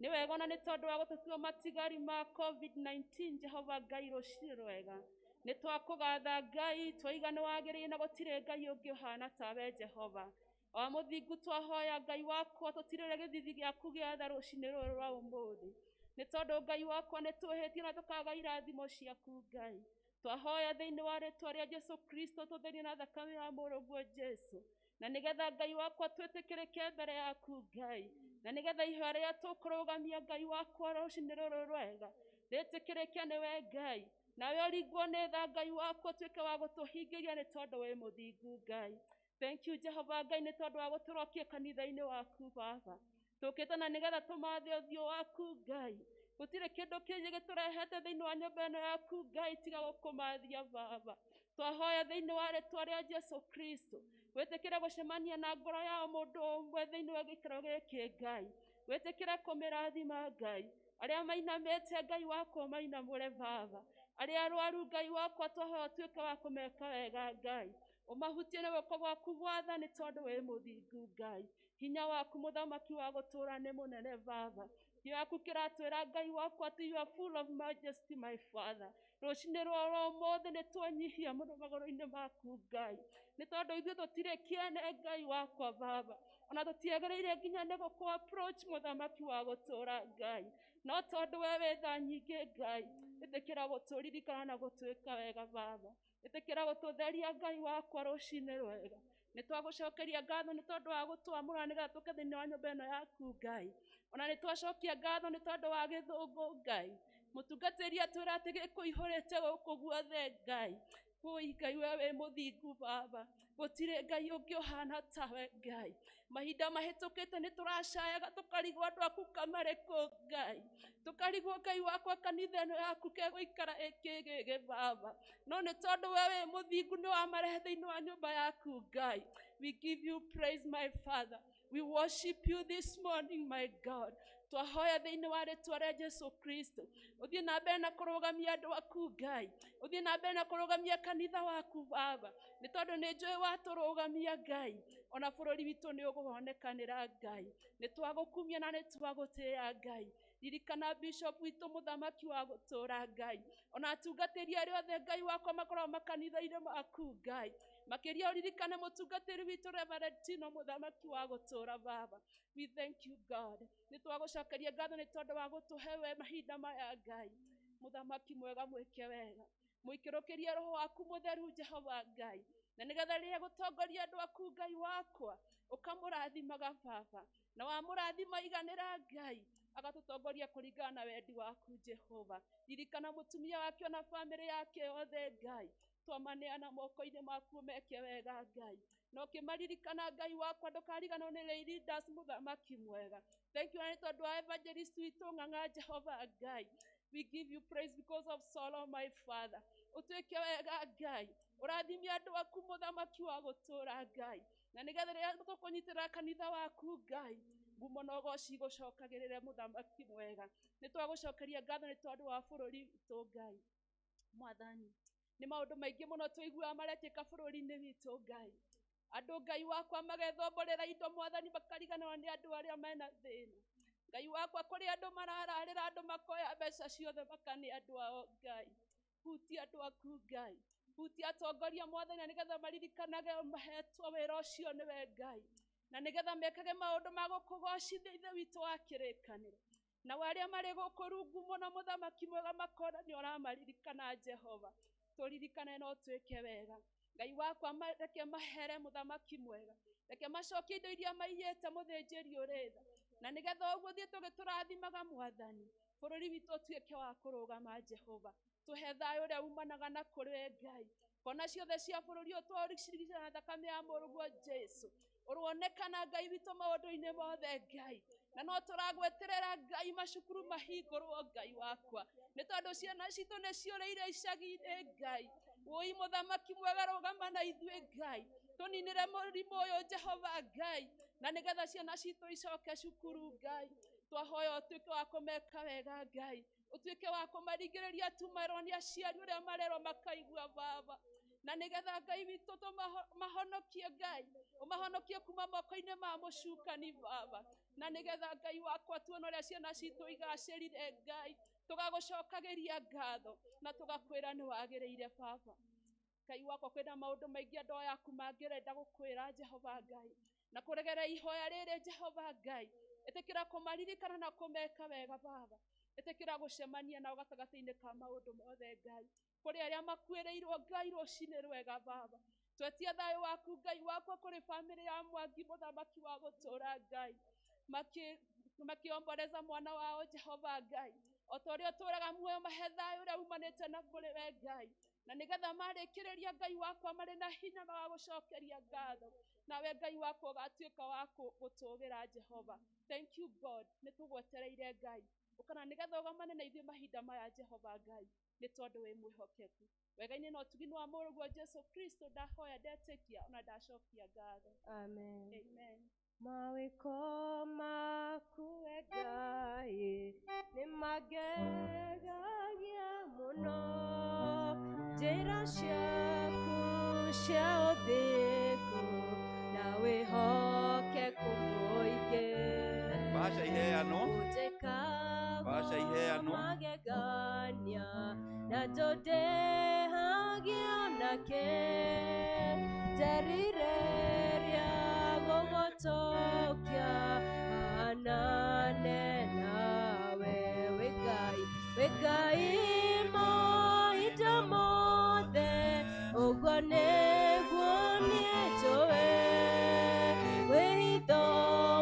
nĩ wega ona nĩ tondũ wa gũtũtua matigari ma COVID-19. Jehova Ngai, rũcinĩ rwega, nĩ twakũgatha Ngai, twaiga nĩ wagĩrĩire na gũtirĩ Ngai ũngĩ ũhana tawe. Jehova wa mũthingu, twahoya Ngai wakwa tũtirĩre gĩthithi gĩaku gĩa tha rũcinĩ rũrũ rwa ũmũthĩ, nĩ tondũ Ngai wakwa nĩ twĩhĩtie na tũkaga irathimo ciaku. Ngai, twahoya thĩinĩ wa rĩtwa rĩa Jesu Kristo, tũtherie na thakame ya mũrũguo Jesu, na nĩgetha Ngai wakwa twĩtĩkĩrĩke mbere yaku. Ngai, na nĩgetha ihoya rĩrĩa tũkũrũgamia, Ngai wakwa, rũcinĩ rũrũ rwega rĩtĩkĩrĩke nĩwe. Ngai, nawe ũringwo nĩ tha, Ngai wakwa, ũtuĩke wa gũtũhingĩria, nĩ tondũ wĩ mũthingu. Ngai, thank you, Jehova Ngai, nĩ tondũ wa gũtũrokia kanitha-inĩ waku. Baba, tũkĩte na nĩgetha tũmathe ũthiũ waku. Ngai, gũtirĩ kĩndũ kĩngĩ gĩtũrehete thĩinĩ wa nyũmba ĩno yaku, Ngai, tiga gũkũmathia. Baba, twahoya thĩinĩ wa rĩtwa rĩa Jesu Kristo, wĩtĩkĩre gũcemania na ngoro ya mũndũ ũmwe thĩinĩ wa gĩikaro gĩkĩ. Ngai, wĩtĩkĩre kũmĩrathima. Ngai, arĩa mainamĩte, Ngai wakwa, mainamũre. Baba, arĩa arwaru, Ngai wakwa, twahoya ũtuĩke wa kũmeka wega. Ngai, ũmahutie na guoko gwaku gwatha, nĩ tondũ wĩ mũthingu. Ngai, hinya waku, mũthamaki wa gũtũũra, nĩ mũnene. Baba, kĩo yaku kĩratwĩra, Ngai wakwa, atĩ you are full of majesty, my Father. Rũcinĩ rwa rwa ũmũthĩ nĩ twanyihia mũno magũrũ-inĩ maku, Ngai, nĩ tondũ ithuĩ tũtirĩ kĩene. Ngai wakwa, Baba, ona tũtiagĩrĩire nginya nĩ gũkũ approach, mũthamaki wa gũtũũra. Ngai, no tondũ we wĩ tha nyingĩ, Ngai, ĩtĩkĩra gũtũririkana na gũtwĩka wega. Baba, ĩtĩkĩra gũtũtheria. Ngai wakwa, rũcinĩ rwega, nĩ twagũcokeria ngatho nĩ tondũ wa gũtwamũra nĩgetha tũke thĩinĩ wa nyũmba ĩno yaku. Ngai, ona nĩ twacokia ngatho nĩ tondũ wa gĩthũngũ. Ngai, mũtungatĩri atwĩra atĩ gĩkũihũrĩte gũkũ guothe. Ngai, wũi Ngai, we wĩ mũthingu. Baba, gũtirĩ Ngai ũngĩ ũhana tawe. Ngai, mahinda mahĩtũkĩte nĩ tũracayaga tũkarigwo andũ aku kamarĩkũ. Ngai, tũkarigwo, Ngai wakwa, kanitha ĩno yaku kegũikara ĩkĩgĩgĩ. Baba, no nĩ tondũ we wĩ mũthingu, nĩ wamarehe thĩinĩ wa nyũmba yaku. Ngai, we give you praise, my Father. We worship you this morning, my God. Twahoya thĩinĩ wa rĩtwa rĩa Jesu Kristo, ũthiĩ na mbere na kũrũgamia andũ aku. Ngai, ũthiĩ na mbere na kũrũgamia kanitha waku. Baba, nĩ tondũ nĩ njũĩ watũrũgamia, Ngai, ona bũrũri witũ nĩ ũgũhonekanĩra. Ngai, nĩ twagũkumia na nĩ twagũtĩĩa. Ngai, ririkana bishop witũ, mũthamaki wa gũtũũra. Ngai, ona atungatĩri arĩa othe, Ngai wakwa, makoragwo makanitha-inĩ maku. Ngai, makĩria ũririkane mũtungatĩri witũ Reverend Tino, mũthamaki wa gũtũũra. Baba, we thank you, God. Nĩ twagũcokeria ngatho nĩ tondũ wa gũtũhe we mahinda maya. Ngai, mũthamaki mwega, mwĩke wega, mũikũrũkĩrie roho waku mũtheru, Jehova Ngai, na nĩgetha rĩrĩa gũtongoria andũ aku, Ngai wakwa, ũkamũrathimaga. Baba, na wamũrathima iganĩra, Ngai, agatũtongoria kũringana na wendi waku. Jehova, ririkana mũtumia wake ona bamĩrĩ yake yothe. Ngai, twamaneana moko-inĩ maku, meke wega. Ngai, na ũkĩmaririkana, Ngai wakwa, ndũkariganĩrwo nĩ lay leaders. Mũthamaki mwega, thank you nĩ tondũ wa evangelist witũ Ng'ang'a. Jehova Ngai, we give you praise because of Solo, my Father. Ũtuĩke wega, Ngai. Ũrathime andũ aku mũthamaki wa gũtũũra Ngai, na nĩgetha rĩrĩa tũkũnyitĩrĩra kanitha waku Ngai, ngumo na ũgoci igũcokagĩrĩre mũthamaki mwega. Nĩ twagũcokeria ngatho nĩ tondũ wa bũrũri witũ Ngai. Mwathani, nĩ maũndũ maingĩ mũno tũiguaga marekĩka bũrũri-inĩ witũ Ngai. Andũ Ngai wakwa magethomborera indo mwathani, makariganĩrwo nĩ andũ arĩa mena thĩna. Ngai wakwa, kũrĩ andũ marararĩra andũ makoya mbeca ciothe makane andũ ao Ngai. Hutia andũ aku Ngai, hutia atongoria mwathani, na nĩgetha maririkanage mahetwo wĩra ũcio nĩwe Ngai, na nĩgetha mekage maũndũ ma gũkũgocithia Ithe witũ wa kĩrĩkanĩro. Nao arĩa marĩ gũkũ rungu mũno mũthamaki mwega makona nĩ ũramaririkana Jehova. Tũririkane no twĩke wega Ngai wakwa, reke mahere mũthamaki mwega, reke macokie indo iria maiyĩte mũthĩnjĩri ũrĩ tha, na nĩgetha ũguo thiĩ tũgĩtũrathimaga mwathani, bũrũri witũ ũtuĩke wa kũrũgama Jehova. Tũhe thayũ ũrĩa umanaga na kũrĩ Ngai. Kona ciothe cia bũrũri ũyũ twaũricirigicana na thakame ya mũrũguo Jesu. Ũronekana Ngai witũ maũndũ-inĩ mothe Ngai, na no tũragweterera Ngai macukuru mahingũrwo Ngai wakwa, nĩ tondũ ciana citũ nĩ ciũrĩire icagi-inĩ Ngai. Wũi mũthamaki mwega, rũgama na ithuĩ Ngai, tũninĩre mũrimũ ũyũ Jehova Ngai, na nĩgetha ciana citũ icoke cukuru Ngai. Twahoya ũtuĩke wa kũmeka wega Ngai, ũtuĩke wa kũmaringĩrĩria tu marwo nĩ aciari ũrĩa marerwo makaigua Baba, na nĩgetha Ngai witũ tũmahonokie Ngai, ũmahonokie kuma moko-inĩ ma mũcukani Baba, na nĩgetha Ngai wakwa tuone ũrĩa ciana citũ igacĩrire Ngai. Tũgagũcokagĩria ngatho na tũgakwĩra nĩ wagĩrĩire Baba. Ngai wakwa, kwĩna maũndũ maingĩ andũ aya aku mangĩrenda gũkwĩra Jehova Ngai, na kũregera ihoya rĩrĩ Jehova Ngai, ĩtĩkĩra kũmaririkana na kũmeka wega Baba. Ĩtĩkĩra gũcemania nao gatagatĩ-inĩ ka maũndũ mothe Ngai. Kũrĩ arĩa makuĩrĩirwo Ngai, rũcinĩ rwega Baba, twetia thayũ waku Ngai wakwa kũrĩ bamĩrĩ ya Mwangi mũthamaki wa gũtũũra Ngai, makiomboreza mwana wao Jehova Ngai. O ta ũrĩa ũtũũraga muoyo, mahe thayũ ũrĩa umanĩte na kũrĩ we Ngai, na nĩgetha marĩkĩrĩria Ngai wakwa marĩ na hinya magagũcokeria ngatho, nawe Ngai wakwa ũgatuĩka wa gũtũũgĩra Jehova. Thank you God, nĩ tũgwetereire Ngai ũkana nĩgetha ũgamane na ithuĩ mahinda maya Jehova Ngai, nĩ tondũ wĩ mwĩhokeku. Wega-inĩ na ũtugi-inĩ wa mũrũguo Jesu Kristo ndahoya, ndetĩkia ona ndacokia ngatho. Amen. Amen. Mawĩko maku we Ngai nĩ mangegagia mũno, njĩra ciaku cia ũthingu na wĩhokeku mũingĩ. Bahasha iheanwo. Ũnjĩkaga Bahasha iheanwo. magegania na ndũndĩhagio nakĩ, njerirĩria gũgũtũkia hanane nawe. Wĩ Ngai, wĩ Ngai mahinda mothe, ũguo nĩguo niĩ njũĩ, wĩhitho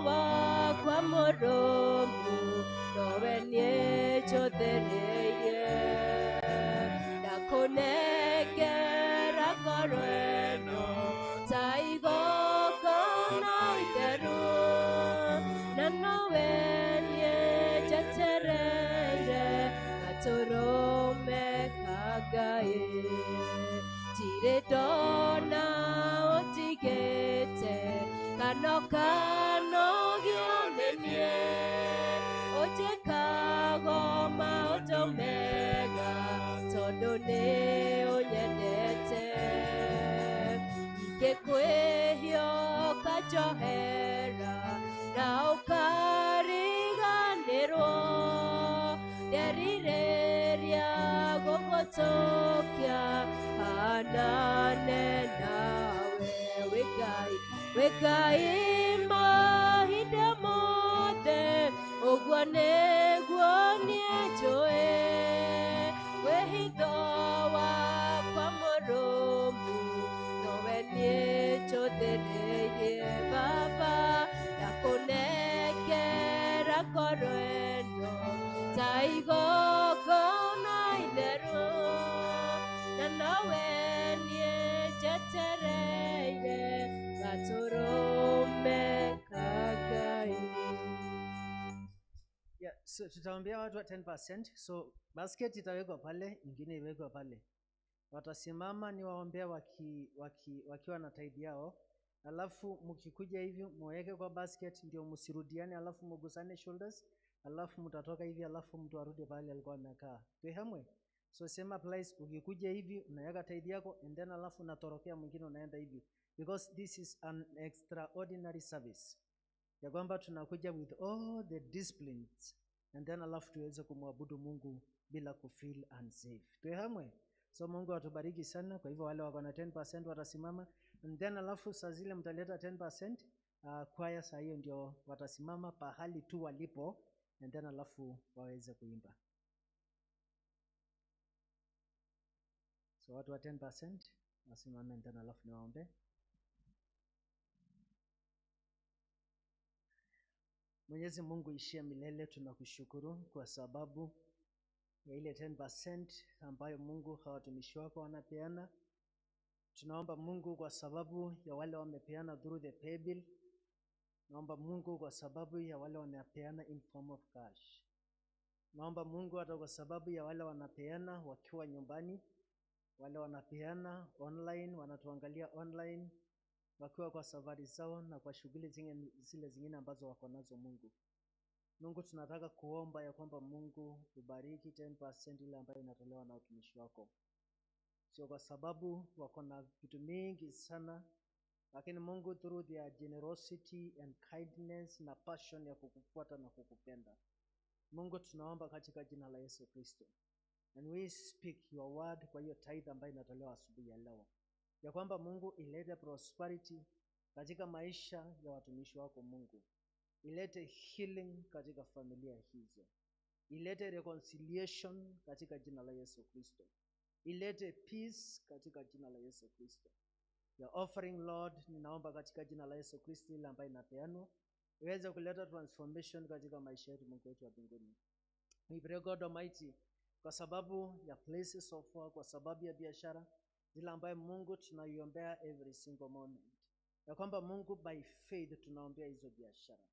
wakwa mũrũmu nowe niĩ njũthĩrĩirie. Ndakũnengera ngoro ĩno ta igongona itheru, na nowe niĩ njetereire gatũrũme ka Ngai. Ndirĩ ndona ũndigĩte kana ũkanogio nĩ niĩ, ũnjĩkaga maũndũ mega tondũ nĩ ũnyendete. Ingĩkwĩhia ũkanjohera na ũkariganĩrwo, nderirĩria gũgũtũkia hanane nawe. Wĩ Ngai, wĩ Ngai mahinda mothe, ũguo nĩguo niĩ njũĩ, wĩhitho wakwa mũrũmu nowe niĩ njũthĩrĩirie. Baba, ndakũnengera ngoro ĩno ta igongona itheru, na nowe niĩ njetereire gatũrũme ka Ngai. Yeah, so tutaambia watu wa 10%. So basket itawekwa pale, ingine iwekwa pale. Watasimama niwaombea wakiwa na tithe yao. Alafu mkikuja hivi muweke kwa basket ndio msirudiane, alafu mugusane shoulders, alafu mtatoka hivi, alafu mtu arudi pale alikuwa amekaa. Tuhamwe. So same applies, ukikuja hivi unaweka tithe yako and then alafu unatorokea mwingine unaenda hivi, because this is an extraordinary service ya kwamba tunakuja with all the disciplines and then alafu tuweze kumwabudu Mungu bila kufeel unsafe. Tuhamwe. So Mungu atubariki sana. Kwa hivyo wale wako na 10% watasimama and then alafu saa zile mtaleta 10%, kwaya saa hiyo ndio watasimama pahali tu walipo and then alafu waweze kuimba. So watu wa 10% wasimame and then alafu niwaombe. Mwenyezi Mungu ishie milele, tunakushukuru kwa sababu ya ile 10% ambayo Mungu hawa watumishi wako wanapeana. Tunaomba Mungu kwa sababu ya wale wamepeana through the pay bill. Naomba Mungu kwa sababu ya wale wamepeana in form of cash. Naomba Mungu hata kwa sababu ya wale wanapeana wakiwa nyumbani, wale wanapeana online, wanatuangalia online wakiwa kwa safari zao na kwa shughuli zile zingine ambazo wako nazo Mungu. Mungu, tunataka kuomba ya kwamba Mungu ubariki 10% ile ambayo inatolewa na watumishi wako. Sio kwa sababu wako na vitu mingi sana, lakini Mungu through their generosity and kindness na passion ya kukufuata na kukupenda. Mungu, tunaomba katika jina la Yesu Kristo. And we speak your word kwa hiyo tithe ambayo inatolewa asubuhi ya leo, ya kwamba Mungu ilete prosperity katika maisha ya watumishi wako Mungu. Ilete healing katika familia hizo. Ilete reconciliation katika jina la Yesu Kristo. Ilete peace katika jina la Yesu Kristo. Your offering Lord, ninaomba katika jina la Yesu Kristo ile ambayo inapeanwa iweze kuleta transformation katika maisha yetu, Mungu wetu wa mbinguni. We pray God Almighty kwa sababu ya places of work, kwa sababu ya biashara zile ambayo Mungu tunaiombea every single moment, ya kwamba Mungu by faith tunaombea hizo biashara,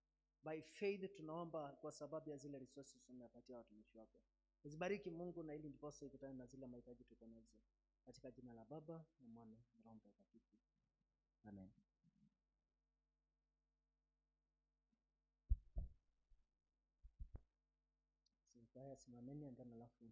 by faith tunaomba kwa sababu ya zile resources umepatia watumishi wako. Uzibariki Mungu, na ili ndiposa ikutane na zile mahitaji tuko nazo, katika jina la Baba na Mwana na Roho Mtakatifu, amen. Haya, simameni and then alafu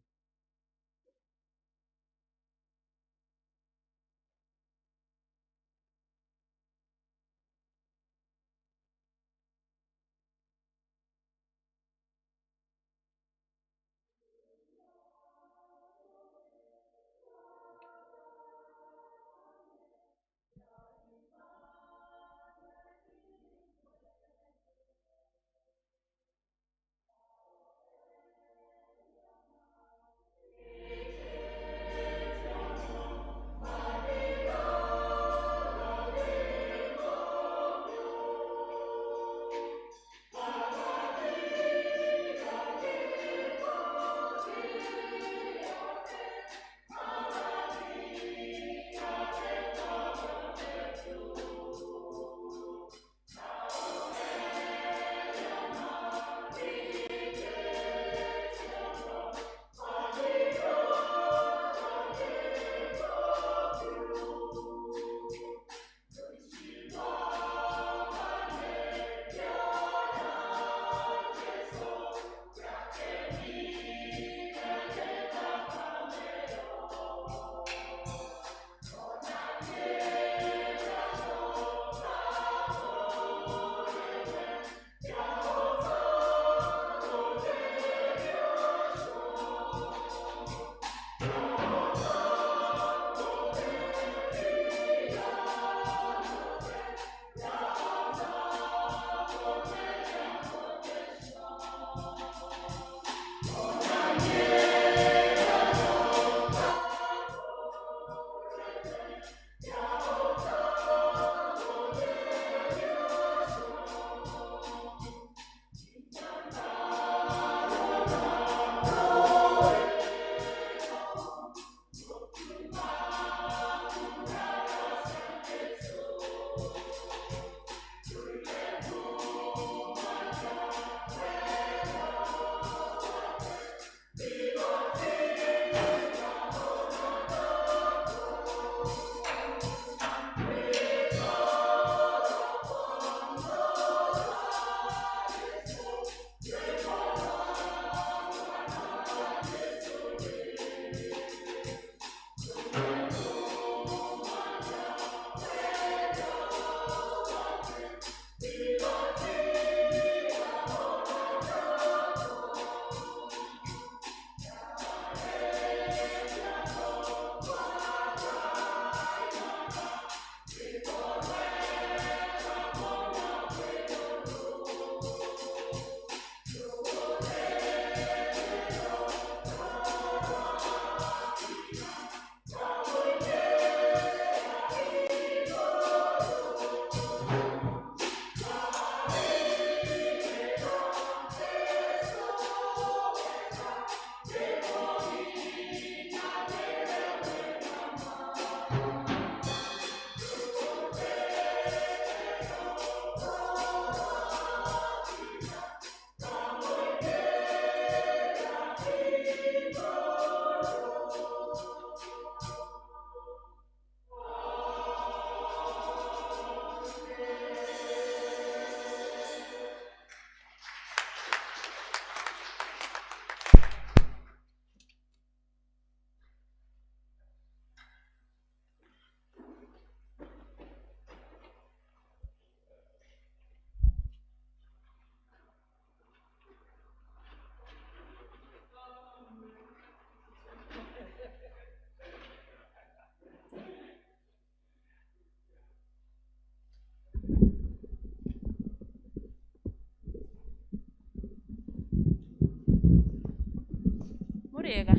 Mũrĩega?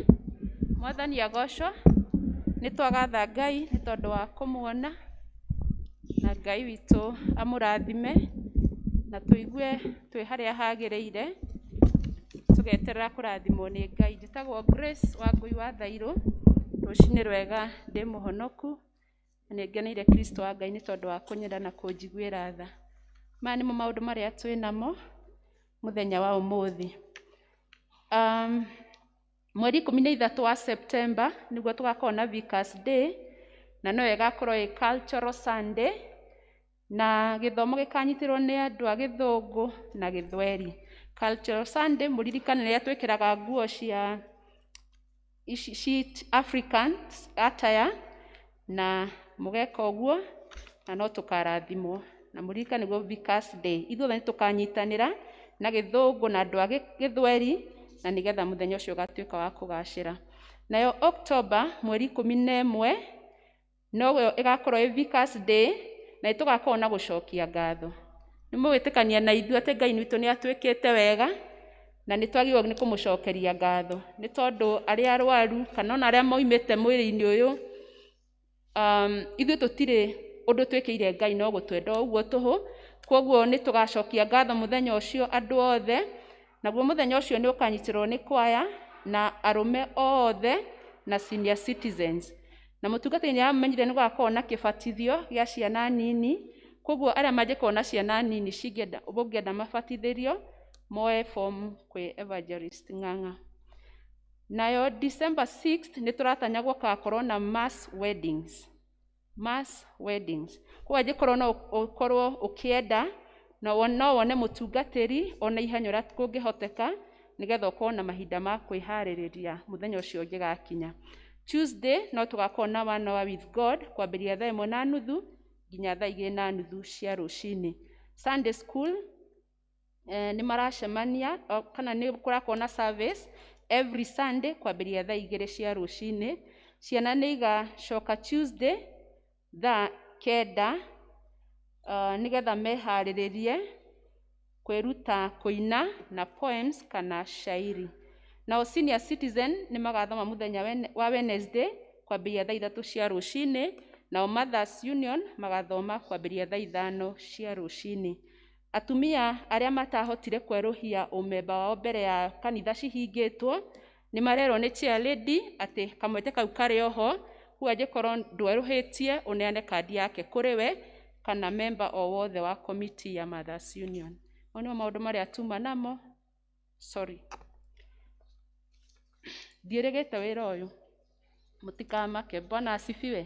Mwathani agocwo. Nĩ twagatha Ngai nĩ tondũ wa kũmuona, na Ngai witũ amũrathime, na tũigue twĩ harĩa hagĩrĩire, tũgeterera kũrathimwo nĩ Ngai. Njĩtagwo Grace Wangũi wa Thairũ. Rũcinĩ rwega, ndĩ mũhonoku, na nĩ ngeneire Kristo wa Ngai nĩ tondũ wa kũnyenda na kũnjiguĩra tha. Maya nĩmo maũndũ marĩa twĩ namo mũthenya wa ũmũthĩ. Mweri 13 wa September nĩguo tũgakorwo na Vicars Day, na noyo ĩgakorwo ĩ Cultural Sunday, na gĩthomo gĩkanyitĩrwo nĩ andũ a Gĩthũngũ na Gĩthweri. Cultural Sunday, mũririkane rĩrĩa twĩkĩraga nguo cia ici African attire, na mũgeka ũguo na no tũkarathimwo. Na mũririkane nĩguo Vicars Day, ithuothe nĩ tũkanyitanĩra na Gĩthũngũ na andũ a Gĩthweri, na nĩgetha mũthenya ũcio ũgatuĩka wa kũgacĩra. Nayo October mweri 11 noyo ĩgakorwo ĩ Vicars Day, na nĩtũgakorwo na gũcokia ngatho. Nĩ mũgwĩtĩkania na ithuĩ atĩ Ngai witũ nĩ atwĩkĩte wega, na nĩ twagĩrĩirwo nĩ kũmũcokeria ngatho, nĩ tondũ arĩa arwaru kana ona arĩa moimĩte mwĩrĩ-inĩ ũyũ, ithuĩ tũtirĩ ũndũ twĩkĩire Ngai no gũtwenda o ũguo tũhũ. Koguo nĩ tũgacokia ngatho mũthenya ũcio andũ othe, naguo mũthenya ũcio nĩ ũkanyitĩrwo nĩ kwaya na arũme othe na senior citizens. Na mũtungatĩri nĩ amenyire nĩ gũgakorwo na kĩbatithio gĩa ciana nini, koguo arĩa mangĩkorwo na ciana nini cingĩenda, ũngĩenda mabatithĩrio, moe form kwĩ Evangelist Ng'ang'a. Nayo December 6 nĩ tũratanya gũgakorwo na mass weddings. Mass weddings. Koguo angĩkorwo no ũkorwo ũkĩenda, no wone mũtungatĩri ona ihenya ũrĩa kũngĩhoteka, nĩgetha ũkorwo na mahinda ma kwĩharĩrĩria mũthenya ũcio ũngĩgakinya. Tuesday no tũgakorwo na one hour with God kwambĩrĩria thaa 1:30 nginya thaa 2:30 cia rũcinĩ. Sunday school nĩ maracemania, kana nĩ kũrakorwo na service every Sunday kwambĩrĩria thaa 2 cia rũcinĩ. Ciana nĩ igacoka Tuesday thaa 9, nĩgetha meharĩrĩrie kwĩruta kũina na poems kana shairi. Nao senior citizen nĩ magathoma mũthenya wa Wednesday kwambĩrĩria thaa 3 cia rũcinĩ, nao Mothers Union magathoma kwambĩrĩria thaa 5 cia rũcinĩ. Atumia arĩa matahotire kwerũhia ũmemba wao mbere ya kanitha cihingĩtwo nĩ marerwo nĩ chair lady atĩ kamweke kau karĩ oho, koguo angĩkorwo ndwerũhĩtie ũneane kandi yake kũrĩ we kana member o wothe wa committee ya Mothers Union. Mau nĩmo maũndũ marĩa tuma namo. Sorry, ndiĩrĩgĩte wĩra ũyũ, mũtikamake. Bwana asifiwe.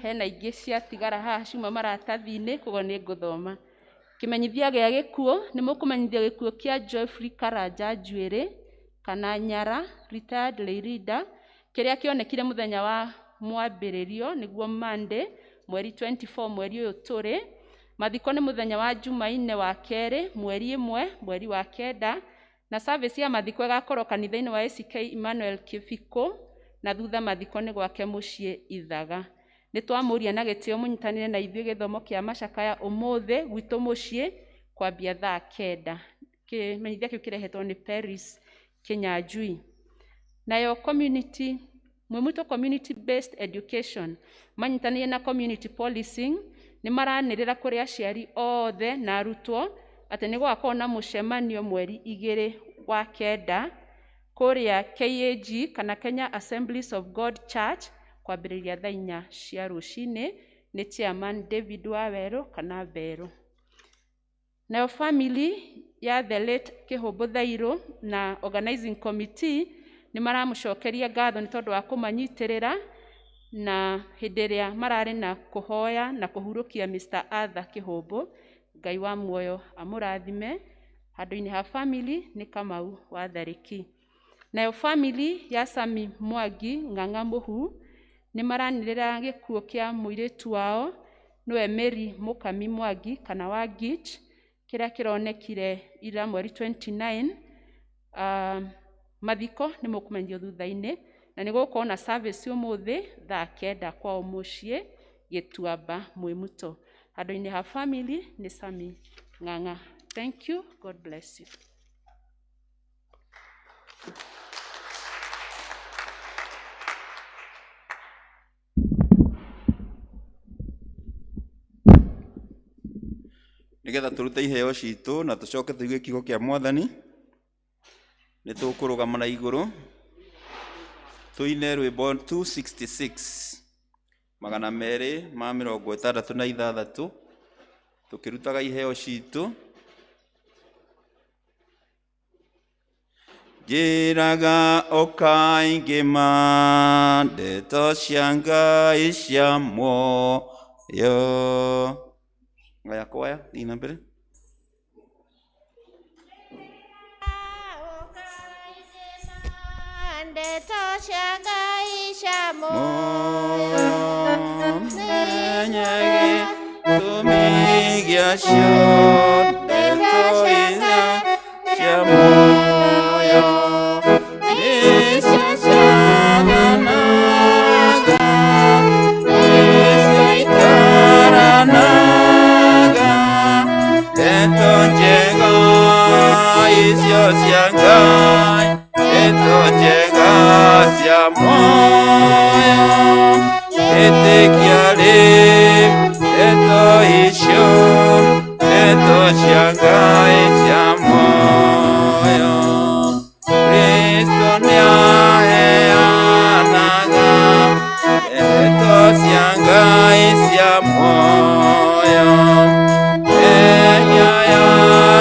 Hena ingĩ ciatigara haha ciuma maratathi-inĩ, koguo nĩ ngũthoma. Kĩmenyithia gĩa gĩkuũ, nĩ mũkũmenyithio gĩkuũ kĩa Geoffrey Karanja Njuĩrĩ kana Nyara, retired lay leader, kĩrĩa kĩonekire mũthenya wa mwambĩrĩrio, nĩguo Monday, mweri 24 mweri ũyũ tũrĩ. Mathiko nĩ mũthenya wa Jumaine wa kerĩ, mweri 1, mweri wa 9, na service ya mathiko ĩgakorwo kanitha-inĩ wa ACK Emmanuel Kĩbikũ, na thutha mathiko nĩ gwake mũciĩ Ithaga. Nĩ twamũria na gĩtĩo mũnyitanĩre na ithuĩ gĩthomo kĩa macakaya ũmũthĩ gwitũ mũciĩ kwambia thaa 9. Kĩmenyithia kĩu kĩrehetwo nĩ Paris Kinyanjui. Nayo community, Mwimuto community based education manyitanĩire na community policing nĩ maranĩrĩra kũrĩ aciari othe na arutwo atĩ nĩ gũgakorwo na mũcemanio mweri 2 wa 9 kũrĩa KAG kana Kenya Assemblies of God Church kwambĩrĩria thaa 4 cia rũcinĩ nĩ chairman David Wawerũ kana Mberũ. Nayo family ya the late Kĩhũmbũ Thairũ na organizing committee nĩ maramũcokeria ngatho nĩ tondũ wa kũmanyitĩrĩra na hĩndĩ ĩrĩa mararĩ na kũhoya na kũhurũkia Mr. Arthur Kĩhũmbũ. Ngai wa muoyo amũrathime. Handũ-inĩ ha family nĩ Kamau wa Tharĩki. Nayo family ya Sami Mwangi Ng'ang'a Mũhu nĩ maranĩrĩra gĩkuũ kĩa mũirĩtu wao nĩwe Mary Mũkami Mwangi kana Wangich, kĩrĩa kĩronekire ira mweri 29. Mathiko nĩ mũkũmenyithio thutha-inĩ, na nĩ gũgũkorwo na service ũmũthĩ thaa 9 kwao mũciĩ Gĩtuamba Mwĩmuto. Handũ-inĩ ha family nĩ Sami Ng'ang'a. Thank you. God bless you. Nĩgetha tũrute iheo citũ na tũcoke tũigue kiugo kĩa Mwathani, nĩ tũkũrũgama na igũrũ tũine rwĩmbo 266, 266, tũkĩrutaga iheo citũ. Njĩraga ũkai ngĩma ndeto cia Ngai cia muoyo. Ngaya kwaya, thiĩ na mbere. Ndeto cia Ngai cia muoyo, menye gĩtũmi gĩacio, ndeto iria cia muoyo nĩcio ciathanaga, nĩcio itaranaga, ndeto njega icio cia Ngai, ndeto njega cia muoyo, ĩtĩkia rĩu ndeto icio, ndeto cia Ngai cia muoyo. Kristo nĩaheanaga ndeto cia Ngai cia muoyo, ehia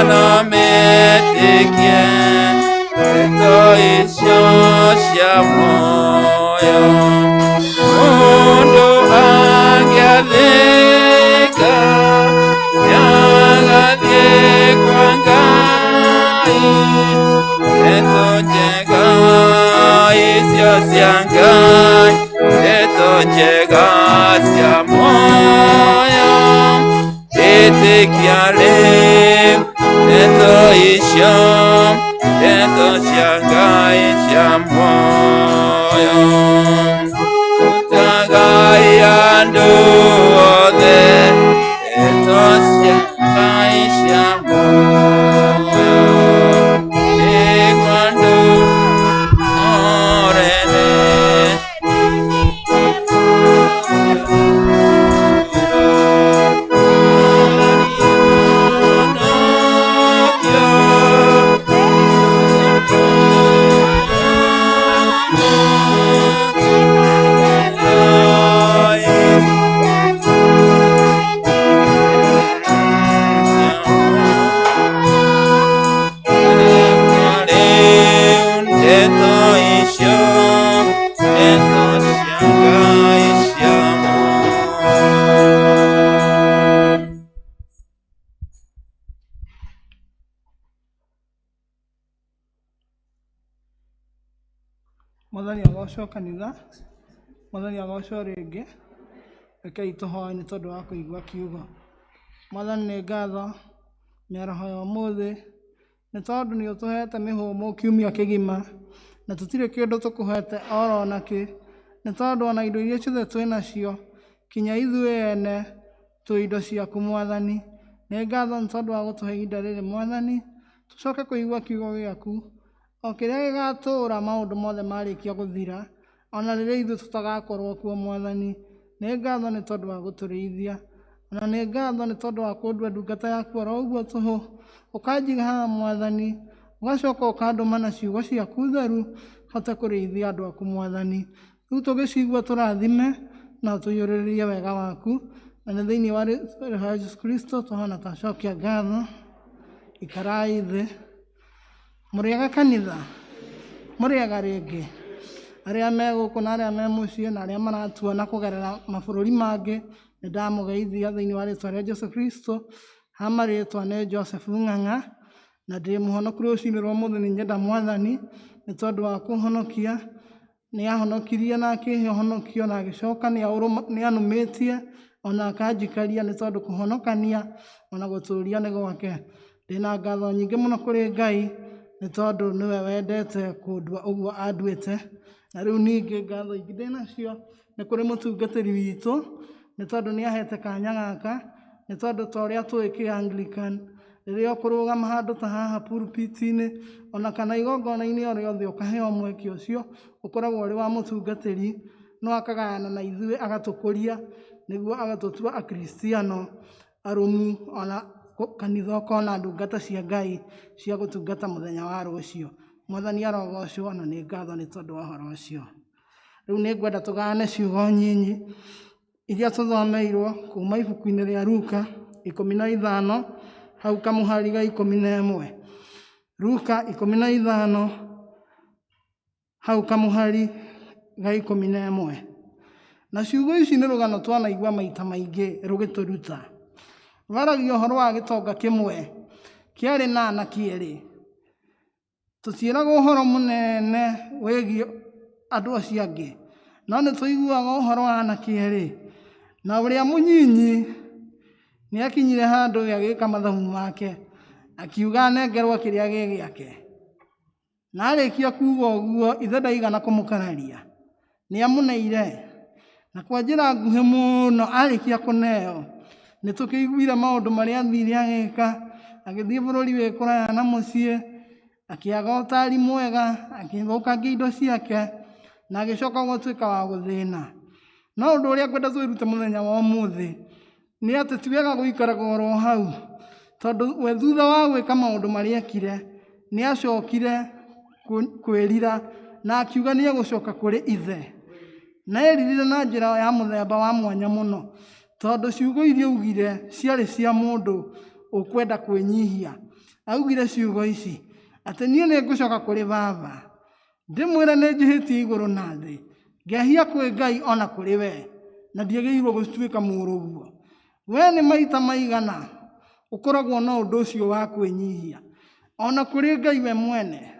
no metĩkie ndeto icio cia muoyo. Mũndũ angĩathĩka nĩagathiĩ kwa Ngai, ndeto njega icio cia Ngai, ndeto njega cia muoyo, ĩtĩkia rĩu ndeto icio, ndeto cia Ngai cia muoyo. Rutagai andũ othe ndeto cia Ngai cia muoyo, nĩguo andũ orene. Ndeto icio, ndeto cia Ngai cia muoyo. Mwathani agocwo kanitha, Mwathani agocwo rĩngĩ. Rekei tũhoe nĩ tondũ wa kũigua kiugo. Mwathani nĩ ngatho mĩaraho ya ũmũthĩ nĩ tondũ nĩ ũtũhete mĩhũmũ kiumia kĩgima na tũtirĩ kĩndũ tũkũhete oro nakĩ, nĩ tondũ ona indo iria ciothe twĩ nacio kinya ithuĩ ene twĩ indo ciaku Mwathani. Nĩ ngatho nĩ tondũ wa gũtũhe ihinda rĩrĩ Mwathani, tũcoke kũigua kiugo gĩaku o kĩrĩa gĩgatũũra maũndũ mothe marĩkia gũthira, ona rĩrĩa ithuĩ tũtagakorwo kuo Mwathani. Nĩ ngatho nĩ tondũ wa gũtũrĩithia, ona nĩ ngatho nĩ tondũ wa kũndua ndungata yaku oro ũguo tũhũ, ũkanjiga haha Mwathani, ũgacoka ũkandũma na ciugo ciaku theru hote kũrĩithia andũ aku Mwathani. Rĩu tũgĩcigua tũrathime na ũtũiyũrĩrĩrie wega waku, na nĩ thĩinĩ wa rĩĩtwa rĩa Jesũ Kristo tũhana twacokia ngatho. Ikarai thĩ. Mũrĩega kanitha, mũrĩega rĩngĩ, arĩa me gũkũ na arĩa me mũciĩ na arĩa maratuona kũgerera mabũrũri mangĩ, nĩ ndamũgeithia thĩinĩ wa rĩĩtwa rĩa Jesũ Kristo. Ha marĩtwa nĩ Joseph Ng'ang'a, na ndĩ mũhonoku rũcinĩ rwa ũmũthĩ. Nĩ nyenda Mwathani nĩ tondũ wa kũhonokia. Nĩ ahonokirie na akĩhe ũhonokio na agĩcoka nĩ anũmĩtie ona akanjikaria, nĩ tondũ kũhonokania ona gũtũũria nĩ gwake. Ndĩna ngatho nyingĩ mũno kũrĩ Ngai nĩ tondũ nĩwe wendete kũndua ũguo anduĩte. Na rĩu ningĩ ngatho ingĩ ndĩnacio nĩ kũrĩ mũtungatĩri witũ, nĩ tondũ nĩ ahete kanya gaka, nĩ tondũ ta ũrĩa tũĩ kĩ-Anglican, rĩrĩa ũkũrũgama handũ ta haha pulpit-inĩ ona kana igongona-inĩ o rĩothe ũkaheo mweke ũcio, ũkoragwo ũrĩ wa mũtungatĩri, no akagayana na ithuĩ agatũkũria nĩguo agatũtua akristiano arũmu ona Kanitha ũkona ndungata cia Ngai cia gũtungata mũthenya wa rũciũ. Mwathani arogocwo na nĩ ngatho nĩ tondũ wa ũhoro ũcio. Rĩu nĩ ngwenda tũgayane ciugo nyinyi iria tũthomeirwo kuma ibuku-inĩ rĩa Luka 15 hau kamũhari ga 11. Luka 15 hau kamũhari ga 11. Na ciugo ici nĩ rũgano twanaigua maita maingĩ rũgĩtũruta. Rwaragia ũhoro wa gĩtonga kĩmwe kĩarĩ na anake erĩ. Tũtiĩragwo ũhoro mũnene wĩgiĩ andũ acio angĩ, no nĩ tũiguaga ũhoro wa anake erĩ. Na ũrĩa mũnyinyi nĩ akinyire handũ agĩka mathabu make, akiuga anengerwo kĩrĩa gĩ gĩake. Na arĩkia kuuga ũguo, ithe ndaigana kũmũkararia, nĩ amũneire. Na kwa njĩra nguhĩ mũno arĩkia kũneo, nĩ tũkĩiguire maũndũ marĩa athire agĩka, agĩthiĩ bũrũri wĩ kũraya na mũciĩ, akĩaga ũtari mwega, agĩthũkangia indo ciake, na agĩcoka gũtuĩka wa gũthĩna. No ũndũ ũrĩa ngwenda twĩrute mũthenya wa ũmũthĩ, nĩ atĩ ti wega gũikaraga oro hau, tondũ we thutha wa gwĩka maũndũ marĩa ekire, nĩ acokire kwĩrira na akiuga nĩ egũcoka kũrĩ ithe. Na eririre na njĩra ya mũthemba wa mwanya mũno, tondũ ciugo iria augire ciarĩ cia mũndũ ũkwenda kwĩnyihia. Augire ciugo ici, atĩ niĩ nĩ ngũcoka kũrĩ baba, ndĩmwĩre nĩ njĩhĩtie igũrũ na thĩ, ngehia kwĩ Ngai ona kũrĩ we, na ndiagĩrĩirwo gũtuĩka mũrũguo. We nĩ maita maigana ũkoragwo na ũndũ ũcio wa kwĩnyihia, ona kũrĩ Ngai we mwene.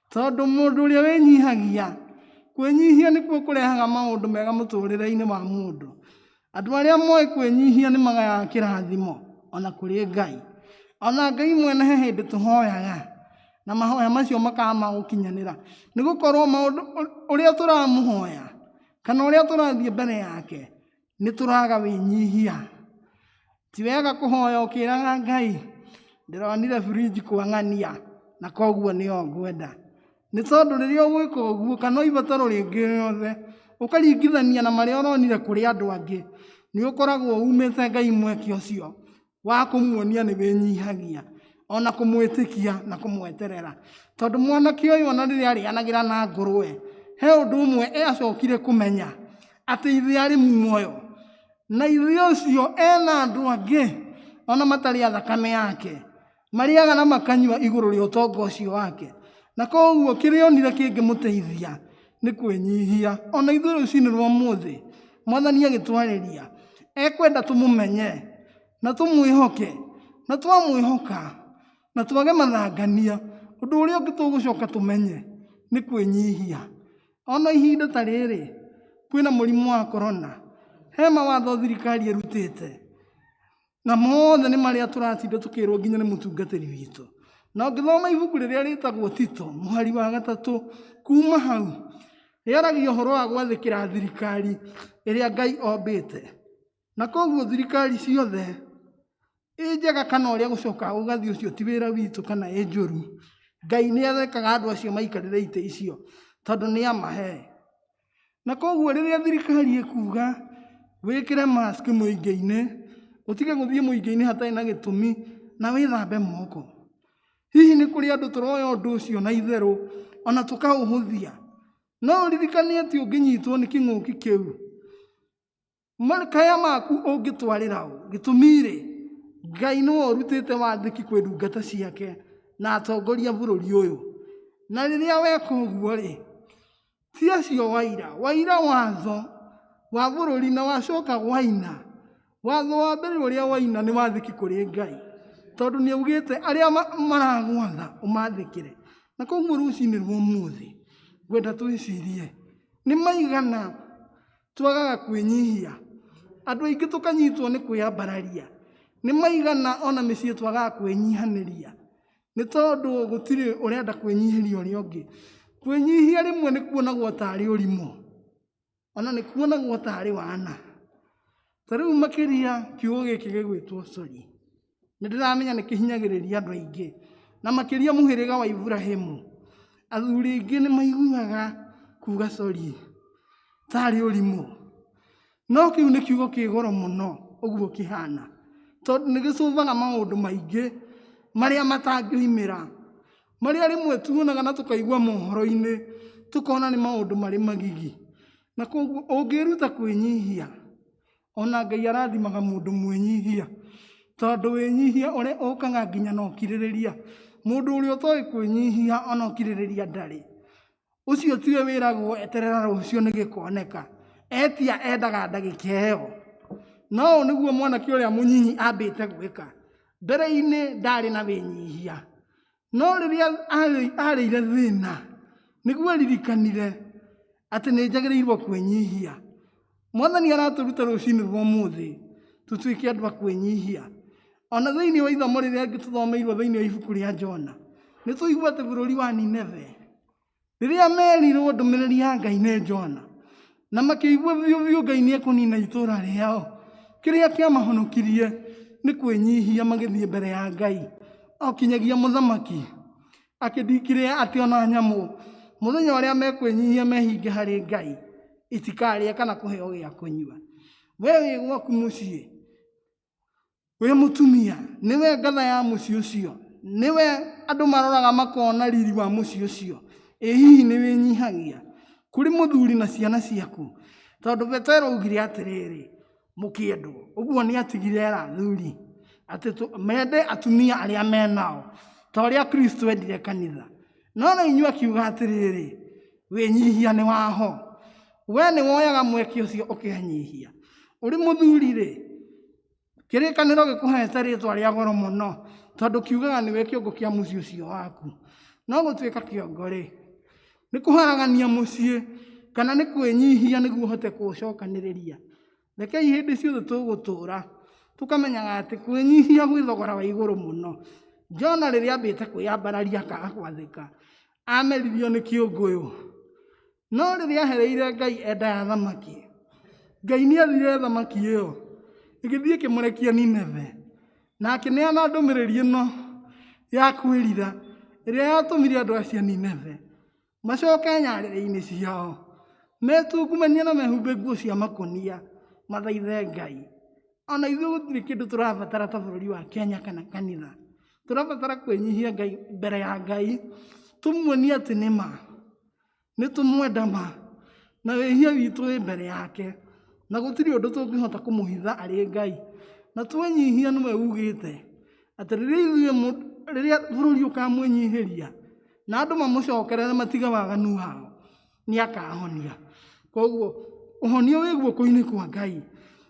Tondũ mũndũ ũrĩa wĩnyihagia, kwĩnyihia nĩkuo kũrehaga maũndũ mega mũtũrĩre-inĩ wa mũndũ. Andũ arĩa moĩ kwĩnyihia nĩ magayaga kĩrathimo ona kũrĩ Ngai. Ona Ngai mwene he hĩndĩ tũhoyaga na mahoya macio makaga ma gũkinyanĩra. Nĩ gũkorwo maũndũ ũrĩa tũramũhoya kana ũrĩa tũrathiĩ mbere yake nĩ tũraga wĩnyihia. Ti wega kũhoya ũkĩraga Ngai ndĩronire fridge kwa ng'ania na koguo nĩyo ngwenda. Nĩ tondũ rĩrĩa ũgwĩka ũguo kana ibataro rĩngĩ rĩothe ũkaringithania na marĩa ũronire kũrĩ andũ angĩ, nĩ ũkoragwo umĩte Ngai mweke ũcio wa kũmuonia nĩ wĩnyihagia ona kũmwĩtĩkia na kũmweterera. Tondũ mwanake ũyũ ona rĩrĩa arĩanagĩra na ngũrwe, he ũndũ ũmwe acokire kũmenya atĩ ithe arĩ muoyo. Na ithe ũcio ena andũ angĩ ona matarĩ a thakame yake, marĩaga na makanyua igũrũ rĩa ũtonga ũcio wake. Na koguo kĩrĩa onire kĩngĩmũteithia nĩ kwĩnyihia. Ona ithuĩ rũcinĩ rwa ũmũthĩ, Mwathani agĩtwarĩria, ekwenda tũmũmenye na tũmwĩhoke, na twamwĩhoka na twage mathangania, ũndũ ũrĩa ũngĩ tũgũcoka tũmenye nĩ kwĩnyihia. Ona ihinda ta rĩrĩ kwĩna mũrimũ wa corona, he mawatho thirikari ĩrutĩte, na mothe nĩ marĩa tũratinda tũkĩrwo nginya nĩ mũtungatĩri witũ. Na ũngĩthoma ibuku rĩrĩa rĩtagwo Tito, mũhari wa 3, kuma hau, rĩaragia ũhoro wa gwathĩkĩra thirikari ĩrĩa Ngai ombĩte. Na koguo thirikari ciothe, ĩ njega kana ũrĩa gũcoka gũgathiĩ ũcio ti wĩra witũ kana ĩ njũru, Ngai nĩ arekaga andũ acio maikarĩre itĩ icio tondũ nĩ amahe. Na koguo rĩrĩa thirikari ĩkuga wĩkĩre mask mũingĩ-inĩ, ũtige gũthiĩ mũingĩ-inĩ hatarĩ na gĩtũmi na wĩthambe moko. Hihi nĩ kũrĩ andũ tũroya ũndũ ũcio na itherũ ona tũkaũhũthia? No ũririkane atĩ ũngĩnyitwo nĩ kĩng'ũki kĩu, makaya maku ũngĩtwarĩra ũ? Gĩtũmi-rĩ, Ngai nĩwe ũrutĩte wathĩki kwĩ ndungata ciake na atongoria bũrũri ũyũ. Na rĩrĩa weka ũguo-rĩ, ti acio waira, waira watho wa bũrũri na wacoka waina. Watho wa mbere ũrĩa waina nĩ wathĩki kũrĩ Ngai, tondũ nĩ augĩte arĩa maragwatha ũmathĩkĩre. Na koguo rũcinĩ rwa ũmũthĩ, ngwenda twĩcirie, nĩ maigana twagaga kwĩnyihia? Andũ aingĩ tũkanyitwo nĩ kwĩyambararia. Nĩ maigana ona mĩciĩ twagaga kwĩnyihanĩria, nĩ tondũ gũtirĩ ũrenda kwĩnyihĩria ũrĩa ũngĩ. Kwĩnyihia rĩmwe nĩ kuonagwo tarĩ ũrimũ, ona nĩ kuonagwo tarĩ wana. Ta rĩu makĩria kiugo gĩkĩ gĩgwĩtwo sorry, nĩ ndĩramenya nĩ kĩhinyagĩrĩria andũ aingĩ, na makĩria mũhĩrĩga wa Iburahĩmu. Athuri aingĩ nĩ maiguaga kuga sorry tarĩ ũrimũ. No kĩu nĩ kiugo kĩ goro mũno ũguo kĩhana. Tondũ nĩ gĩcũvaga maũndũ maingĩ marĩa matangĩoimĩra, marĩa rĩmwe tuonaga na tũkaigua mohoro-inĩ, tũkona nĩ maũndũ marĩ magigi. Na koguo ũngĩĩruta kwĩnyihia, ona Ngai arathimaga mũndũ mwĩnyihia, tondũ wĩnyihia ũrĩa ũkaga nginya na ũkirĩrĩria. Mũndũ ũrĩa ũtoĩ kwĩnyihia ona ũkirĩrĩria ndarĩ. Ũcio tiwe wĩragwo eterera rũciũ nĩ gĩkoneka. Etia endaga ndagĩka ĩyo. No ũũ nĩguo mwanake ũrĩa mũnyinyi ambĩte gwĩka. Mbere-inĩ ndarĩ na wĩnyihia. No rĩrĩa arĩire thĩna, nĩguo aririkanire atĩ nĩ njagĩrĩirwo kwĩnyihia. Mwathani aratũruta rũcinĩ rwa ũmũthĩ tũtuĩke andũ a kwĩnyihia. Ona thĩinĩ wa ithomo rĩrĩa tũthomeirwo thĩinĩ wa ibuku rĩa Jona, nĩ tũigua atĩ bũrũri wa Nineve, rĩrĩa merirwo ndũmĩrĩri ya Ngai nĩ Jona, na makĩigua biũ biũ Ngai nĩ ekũnina itũũra rĩao, kĩrĩa kĩamahonokirie nĩ kwĩnyihia magĩthiĩ mbere ya Ngai. O kinyagia mũthamaki akĩndikĩrĩa atĩ ona nyamũ mũthenya ũrĩa mekwĩnyihia mehinge harĩ Ngai itikarĩe kana kũheo gĩa kũnyua. We wĩ gwaku mũciĩ, wĩ mũtumia, nĩwe ngatha ya mũciĩ ũcio, nĩwe andũ maroraga makona riri wa mũciĩ ũcio. Ĩ hihi nĩ wĩnyihagia kũrĩ mũthuri na ciana ciaku? Tondũ Petero augire atĩrĩrĩ, mũkĩendwo, ũguo nĩ atigire era athuri atĩ mende atumia arĩa menao ta ũrĩa Kristo endire kanitha. No na inyuĩ akiuga atĩrĩrĩ, wĩnyihia nĩ waho. We nĩ woyaga mweke ũcio ũkenyihia. Ũrĩ mũthuri rĩ, kĩrĩkanĩro gĩkũhete rĩtwa rĩa goro mũno, tondũ kiugaga nĩwe kĩongo kĩa mũciĩ ũcio waku. No gũtuĩka kĩongo rĩ, nĩ kũharagania mũciĩ kana nĩ kwĩnyihia nĩguo ũhote kũũcokanĩrĩria. Rekei hĩndĩ ciothe tũgũtũra tũkamenyaga atĩ kwĩnyihia gwĩ thogora wa igũrũ mũno. Jona rĩrĩa ambĩte kwĩyambararia akaga gwathĩka, ameririo nĩ kĩũngũyũ. No rĩrĩa ahereire Ngai enda ya thamaki, Ngai nĩ athire thamaki ĩyo ĩgĩthiĩ ĩkĩmũrekia Nineve, na akĩneana ndũmĩrĩri ĩno ya kwĩrira ĩrĩa yatũmire andũ acio a Nineve macoke nyarĩrĩ-inĩ ciao, metungumanie na mehumbe nguo cia makũnia mathaithe Ngai. Ona ithuĩ gũtirĩ kĩndũ tũrabatara ta bũrũri wa Kenya kana kanitha. Tũrabatara kwĩnyihia Ngai mbere ya Ngai, tũmuonie atĩ nĩ ma, nĩ tũmwenda ma, na wĩhia witũ wĩ mbere yake, na gũtirĩ ũndũ tũngĩhota kũmũhitha arĩ Ngai. Na twenyihia nĩwe ugĩte atĩ rĩrĩa ithuĩ rĩrĩa bũrũri ũkamwĩnyihĩria na andũ mamũcokerere matige waganu wao, nĩ akahonia. Koguo ũhonio wĩ guoko-inĩ kwa Ngai,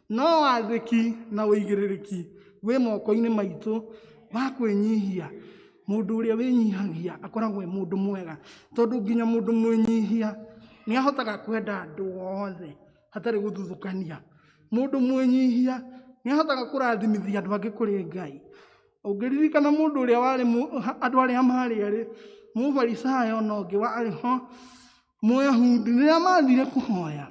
no wathĩki na ũigĩrĩrĩki wĩ moko-inĩ maitũ wa kwĩnyihia. Mũndũ ũrĩa wĩnyihagia akoragwo e mũndũ mwega, tondũ nginya mũndũ mwĩnyihia nĩ ahotaga kwenda andũ othe hatarĩ gũthuthũkania. Mũndũ mwĩnyihia nĩ ahotaga kũrathimithia andũ angĩ kũrĩ Ngai. Ũngĩririkana mũndũ ũrĩa warĩ andũ arĩa marĩ erĩ, mũfarisayo na ũngĩ warĩ ho Mũyahudi, rĩrĩa mathire kũhoya,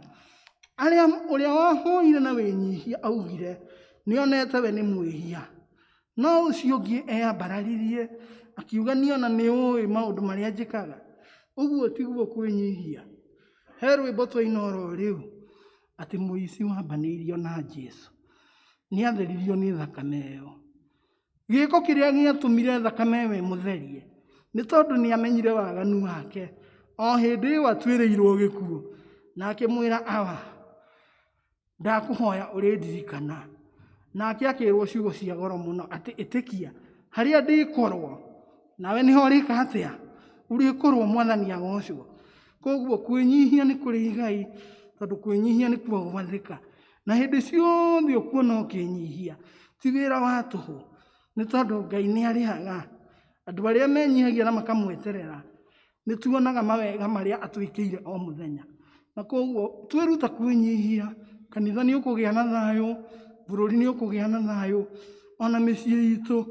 arĩa ũrĩa wahoire na wĩnyihia augire nĩonete we nĩ mwĩhia, no ũcio ũngĩ eyambararirie akiuga niĩ ona nĩ ũĩ maũndũ marĩa njĩkaga. Ũguo tiguo kwĩnyihia. He rwĩmbo twaina oro rĩu atĩ mũici wambanĩirio na Jesũ nĩ atheririo nĩ thakame ĩyo. Gĩko kĩrĩa gĩatũmire thakame ĩyo ĩmũtherie nĩ tondũ nĩ amenyire waganu wake o hĩndĩ ĩyo atuĩrĩirwo gĩkuũ, na akĩmwĩra awa, ndakũhoya ũrĩndirikana. Nake akĩrwo ciugo cia goro mũno atĩ ĩtĩkia harĩa ndĩkorwo nawe nĩho ũrĩka atĩa, ũrĩkorwo Mwathani agocwo. Koguo kwĩnyihia nĩ kũrĩ igai, tondũ kwĩnyihia nĩkuo gwathĩka. Na hĩndĩ ciothe ũkuona ũkĩnyihia ti wĩra wa tũhũ, nĩ tondũ Ngai nĩ arĩhaga andũ arĩa menyihagia na makamweterera. Nĩ tuonaga mawega marĩa atwĩkĩire o mũthenya. Na koguo twĩruta kwĩnyihia, kanitha nĩ ũkũgĩa na thayũ, bũrũri nĩ ũkũgĩa na thayũ, ona mĩciĩ itũ.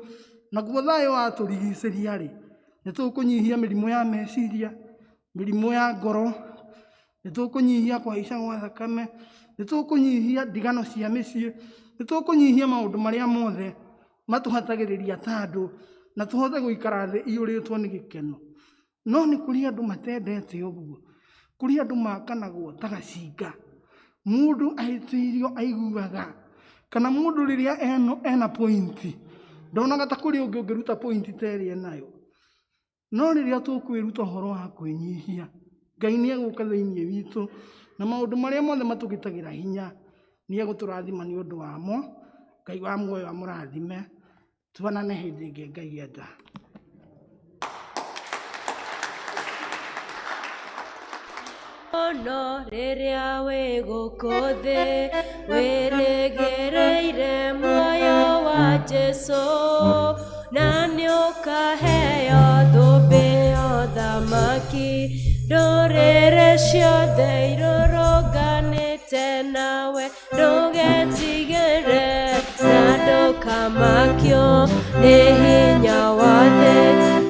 Naguo thayũ watũrigicĩria rĩ, nĩ tũkũnyihia mĩrimũ ya meciria, mĩrimũ ya ngoro, nĩ tũkũnyihia kũhaica gwa thakame, nĩ tũkũnyihia ndigano cia mĩciĩ, nĩ tũkũnyihia maũndũ marĩa mothe matũhatagĩrĩria ta andũ, na tũhote gũikara thĩ iyũrĩtwo nĩ gĩkeno. No nĩ kũrĩ andũ matendete ũguo, kũrĩ andũ makanagwo ta gacinga. Mũndũ ahĩtĩirio aiguaga Kana mũndũ rĩrĩa ena pointi ndonaga ta kũrĩ ũngĩ ũngĩruta pointi ta ĩrĩa enayo. No rĩrĩa tũkwĩruta ũhoro wa kwĩnyihia, Ngai nĩ egũka thĩinĩ witũ na maũndũ marĩa mothe matũgitagĩra hinya nĩ egũtũrathima nĩ ũndũ wamo. Ngai wa muoyo amũrathime. Tuonane hĩndĩ ĩngĩ Ngai enda. Ono rĩrĩa wĩ gũkũ thĩ wĩrĩgĩrĩire muoyo wa Jesũ, na nĩũkaheo thũmbĩ ya ũthamaki. Ndũrĩrĩ ciothe irũrũnganĩte nawe, ndũgetigĩre na ndũkamakio nĩ hinya wa thĩ,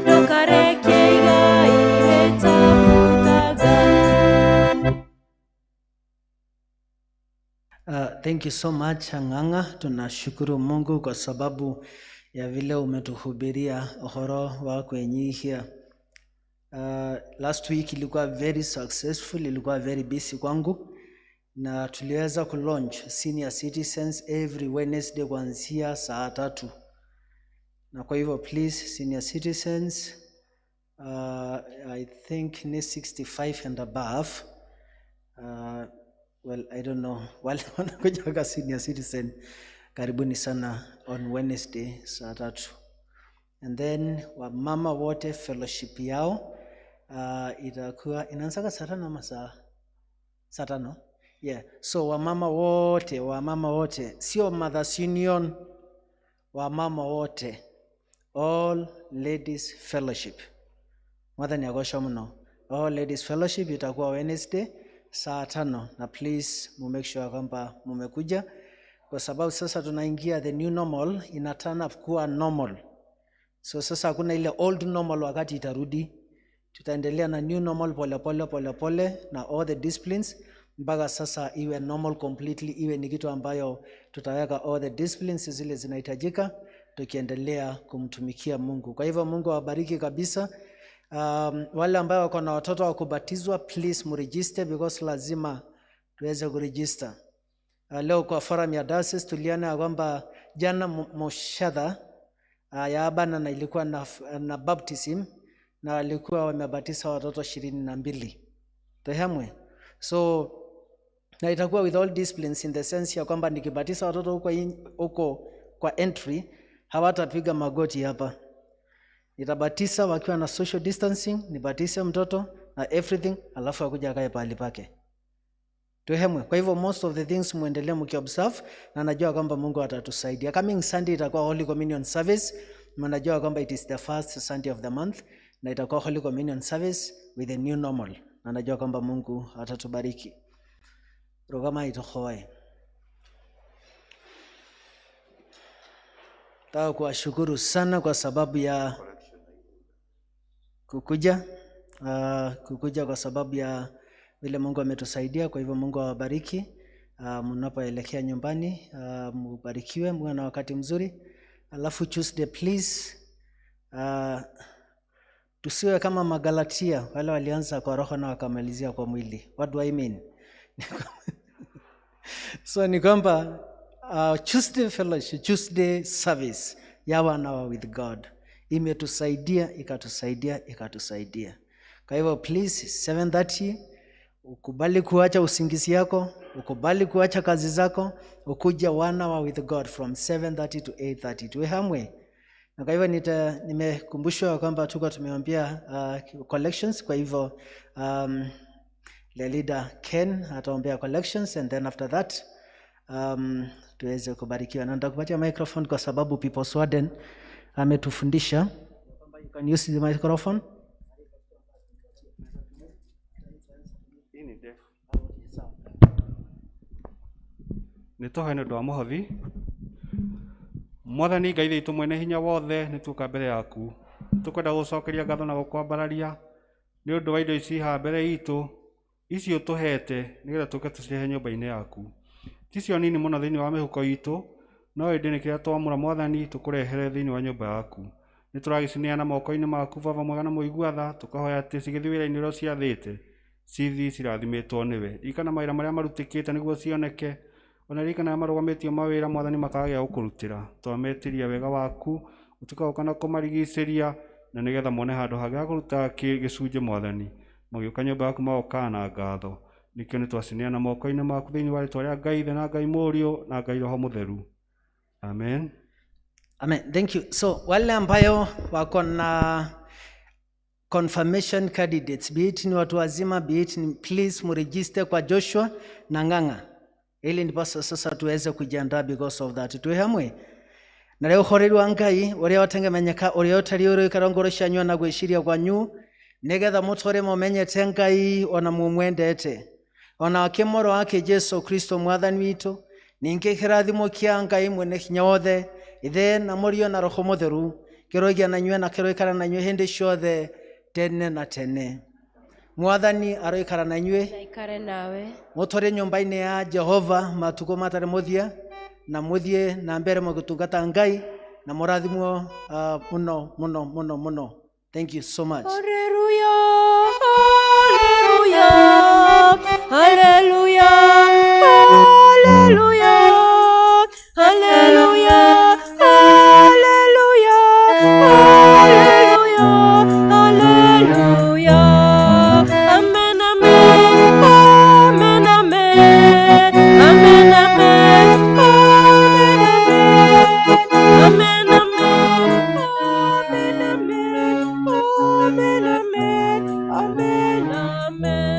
ndũkarekie igai rĩtabuthaga. Thank you so much Ng'ang'a. Tunashukuru Mungu kwa sababu ya vile umetuhubiria uhoro wa kwenyihia. Last week ilikuwa very successful, ilikuwa very busy kwangu, na tuliweza kulaunch senior citizens every Wednesday kuanzia saa 3. Na kwa hivyo please senior citizens, I think ni 65 and above. Well, I don't know. Wale wanakuja senior citizen, karibuni sana on Wednesday saa 3. And then wamama wote fellowship yao itakuwa inaanza saa 5 ama saa 5. Yeah. So wamama wote, sio Mothers Union, wamama wote, all ladies fellowship. Mwathani agocwo muno. All ladies fellowship itakuwa Wednesday saa 5, na please mu make sure kwamba mumekuja, kwa sababu sasa tunaingia the new normal, ina turn up kuwa normal. So sasa hakuna ile old normal wakati itarudi. Tutaendelea na new normal pole pole pole pole na all the disciplines mpaka sasa iwe normal completely, iwe ni kitu ambayo tutaweka all the disciplines zile zinahitajika tukiendelea kumtumikia Mungu. Kwa hivyo Mungu awabariki kabisa. Wale ambao wako na watoto wa kubatizwa, please muregister because lazima tuweze kuregister. Leo kwa forum ya diocese tuliona ya kwamba jana moshadha ya Abana na ilikuwa na baptism, na walikuwa wamebatiza watoto 22. Tohamwe. So na itakuwa with all disciplines in the sense ya kwamba nikibatiza watoto huko kwa entry hawatapiga magoti hapa. Nitabatisa wakiwa na social distancing, nibatise mtoto na everything, alafu akuja akae pahali pake. Tuhemwe. Kwa hivyo most of the things muendelee mkiobserve, na najua kwamba Mungu atatusaidia. Coming Sunday itakuwa Holy Communion service. Mnajua kwamba it is the first Sunday of the month, na itakuwa Holy Communion service with the new normal. Na najua kwamba Mungu atatubariki. Rugama itohoe. Nataka kuwashukuru sana kwa sababu ya kukuja kwa sababu ya vile Mungu ametusaidia. Kwa hivyo Mungu awabariki. Mnapoelekea nyumbani, mubarikiwe, muwe na wakati mzuri. Alafu Tuesday please, tusiwe kama Magalatia wale walianza kwa roho na wakamalizia kwa mwili. What do I mean? So ni kwamba Tuesday fellowship, Tuesday service ya 1 hour with God imetusaidia, ikatusaidia. Kwa hivyo please 7:30 ukubali kuacha usingizi yako, ukubali kuacha kazi zako, ukuja 1 hour with God from 7:30 to 8:30. Tuwe hamwe. Na kwa hivyo nimekumbushwa kwamba tuko tumeambia collections. Kwa hivyo the leader Ken ataombea collections, and then after that tuweze kubarikiwa. Na nitakupatia microphone kwa sababu People's Warden ametufundisha kwamba you can use the microphone. Nĩ tũhoe nĩ ũndũ wa mũhothi. Mwathani Ngai witũ mwene hinya wothe, nĩ tuoka mbere yaku. Tũkwenda gũcokeria ngatho na gũkwambararia nĩ ũndũ wa indo ici haha mbere itũ, ici ũtũhete nĩgetha tũke tũcirehe nyũmba-inĩ yaku. Ti cio nini mũno thĩinĩ wa mĩhuko itũ, no ĩndĩ nĩ kĩrĩa twamũra Mwathani tũkũrehere thĩinĩ wa nyũmba yaku. Nĩ tũragĩcineana moko-inĩ maku Baba mwega na mũigua tha, tũkahoya atĩ cigĩthiĩ wĩra-inĩ ũrĩa ũciathĩte, cithi cirathimĩtwo nĩwe. Ririkana mawĩra marĩa marutĩkĩte nĩguo cioneke, Ona ririkana arĩa marũgamĩtio mawĩra, Mwathani, makaga gĩa gũkũrutĩra. Twametiria wega waku ũtuĩka na kũmarigicĩria, na nĩgetha mone handũ hangĩ ha kũruta gĩcunjĩ, Mwathani. Magĩũka nyũmba yaku magokaga na ngatho. Nĩkĩo nĩ twacineana moko-inĩ maku thĩinĩ wa rĩtwa rĩa Ngai Ithe na Ngai Mũriũ na Ngai Roho Mũtheru. Amen. Amen. Thank you. So wale ambayo wako na confirmation candidates, be it ni watu wazima, be it ni, please muregister kwa Joshua na Ng'ang'a ili ndiposa sasa tuweze kujiandaa because of that. Twi hamwe na rĩu ũhoreri wa Ngai ũrĩa ũtengemenyeka ũrĩa ũtariĩ ũrĩikara ngoro cianyu na gwĩciria kwanyu, nĩgetha mũtũre mũmenyete Ngai ona mũmwendete, ona ake mũrũ wake Jesu Kristo Mwathani witũ. Ningĩ kĩrathimo kĩa Ngai mwene hinya wothe, Ithe na Mũriũ na Roho Mũtheru, kĩroigĩa na inyuĩ na kĩroikara na inyuĩ hĩndĩ ciothe tene na tene. Mwathani aroikara na inyuĩ. Na ikare nawe. Mũtũre nyũmba-inĩ ya Jehova matukũ matarĩ mũthia, na mũthiĩ na mbere mũgĩtungata Ngai, na mũrathimwo mũno mũno mũno mũno. Thank you so much. Hallelujah, hallelujah, hallelujah, hallelujah, hallelujah, hallelujah, hallelujah, hallelujah. Amen, amen, amen, amen, amen, amen, amen, amen, amen, amen, amen, amen, amen, amen.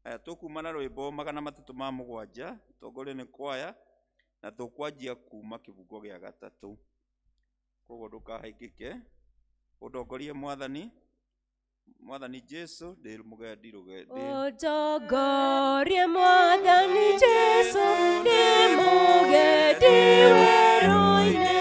Aya, tũkuma na rwĩmbo 307, tongorio nĩ kwaya, na tũkwanjia kuma kĩbungo gĩa gatatũ. Koguo ndũkahaingĩke, ũndongorie Mwathani. Mwathani Jesu, ndĩ mũgendi rũgendi. Ũnjongorie Mwathani Jesu, ndĩ mũgendi werũ-inĩ.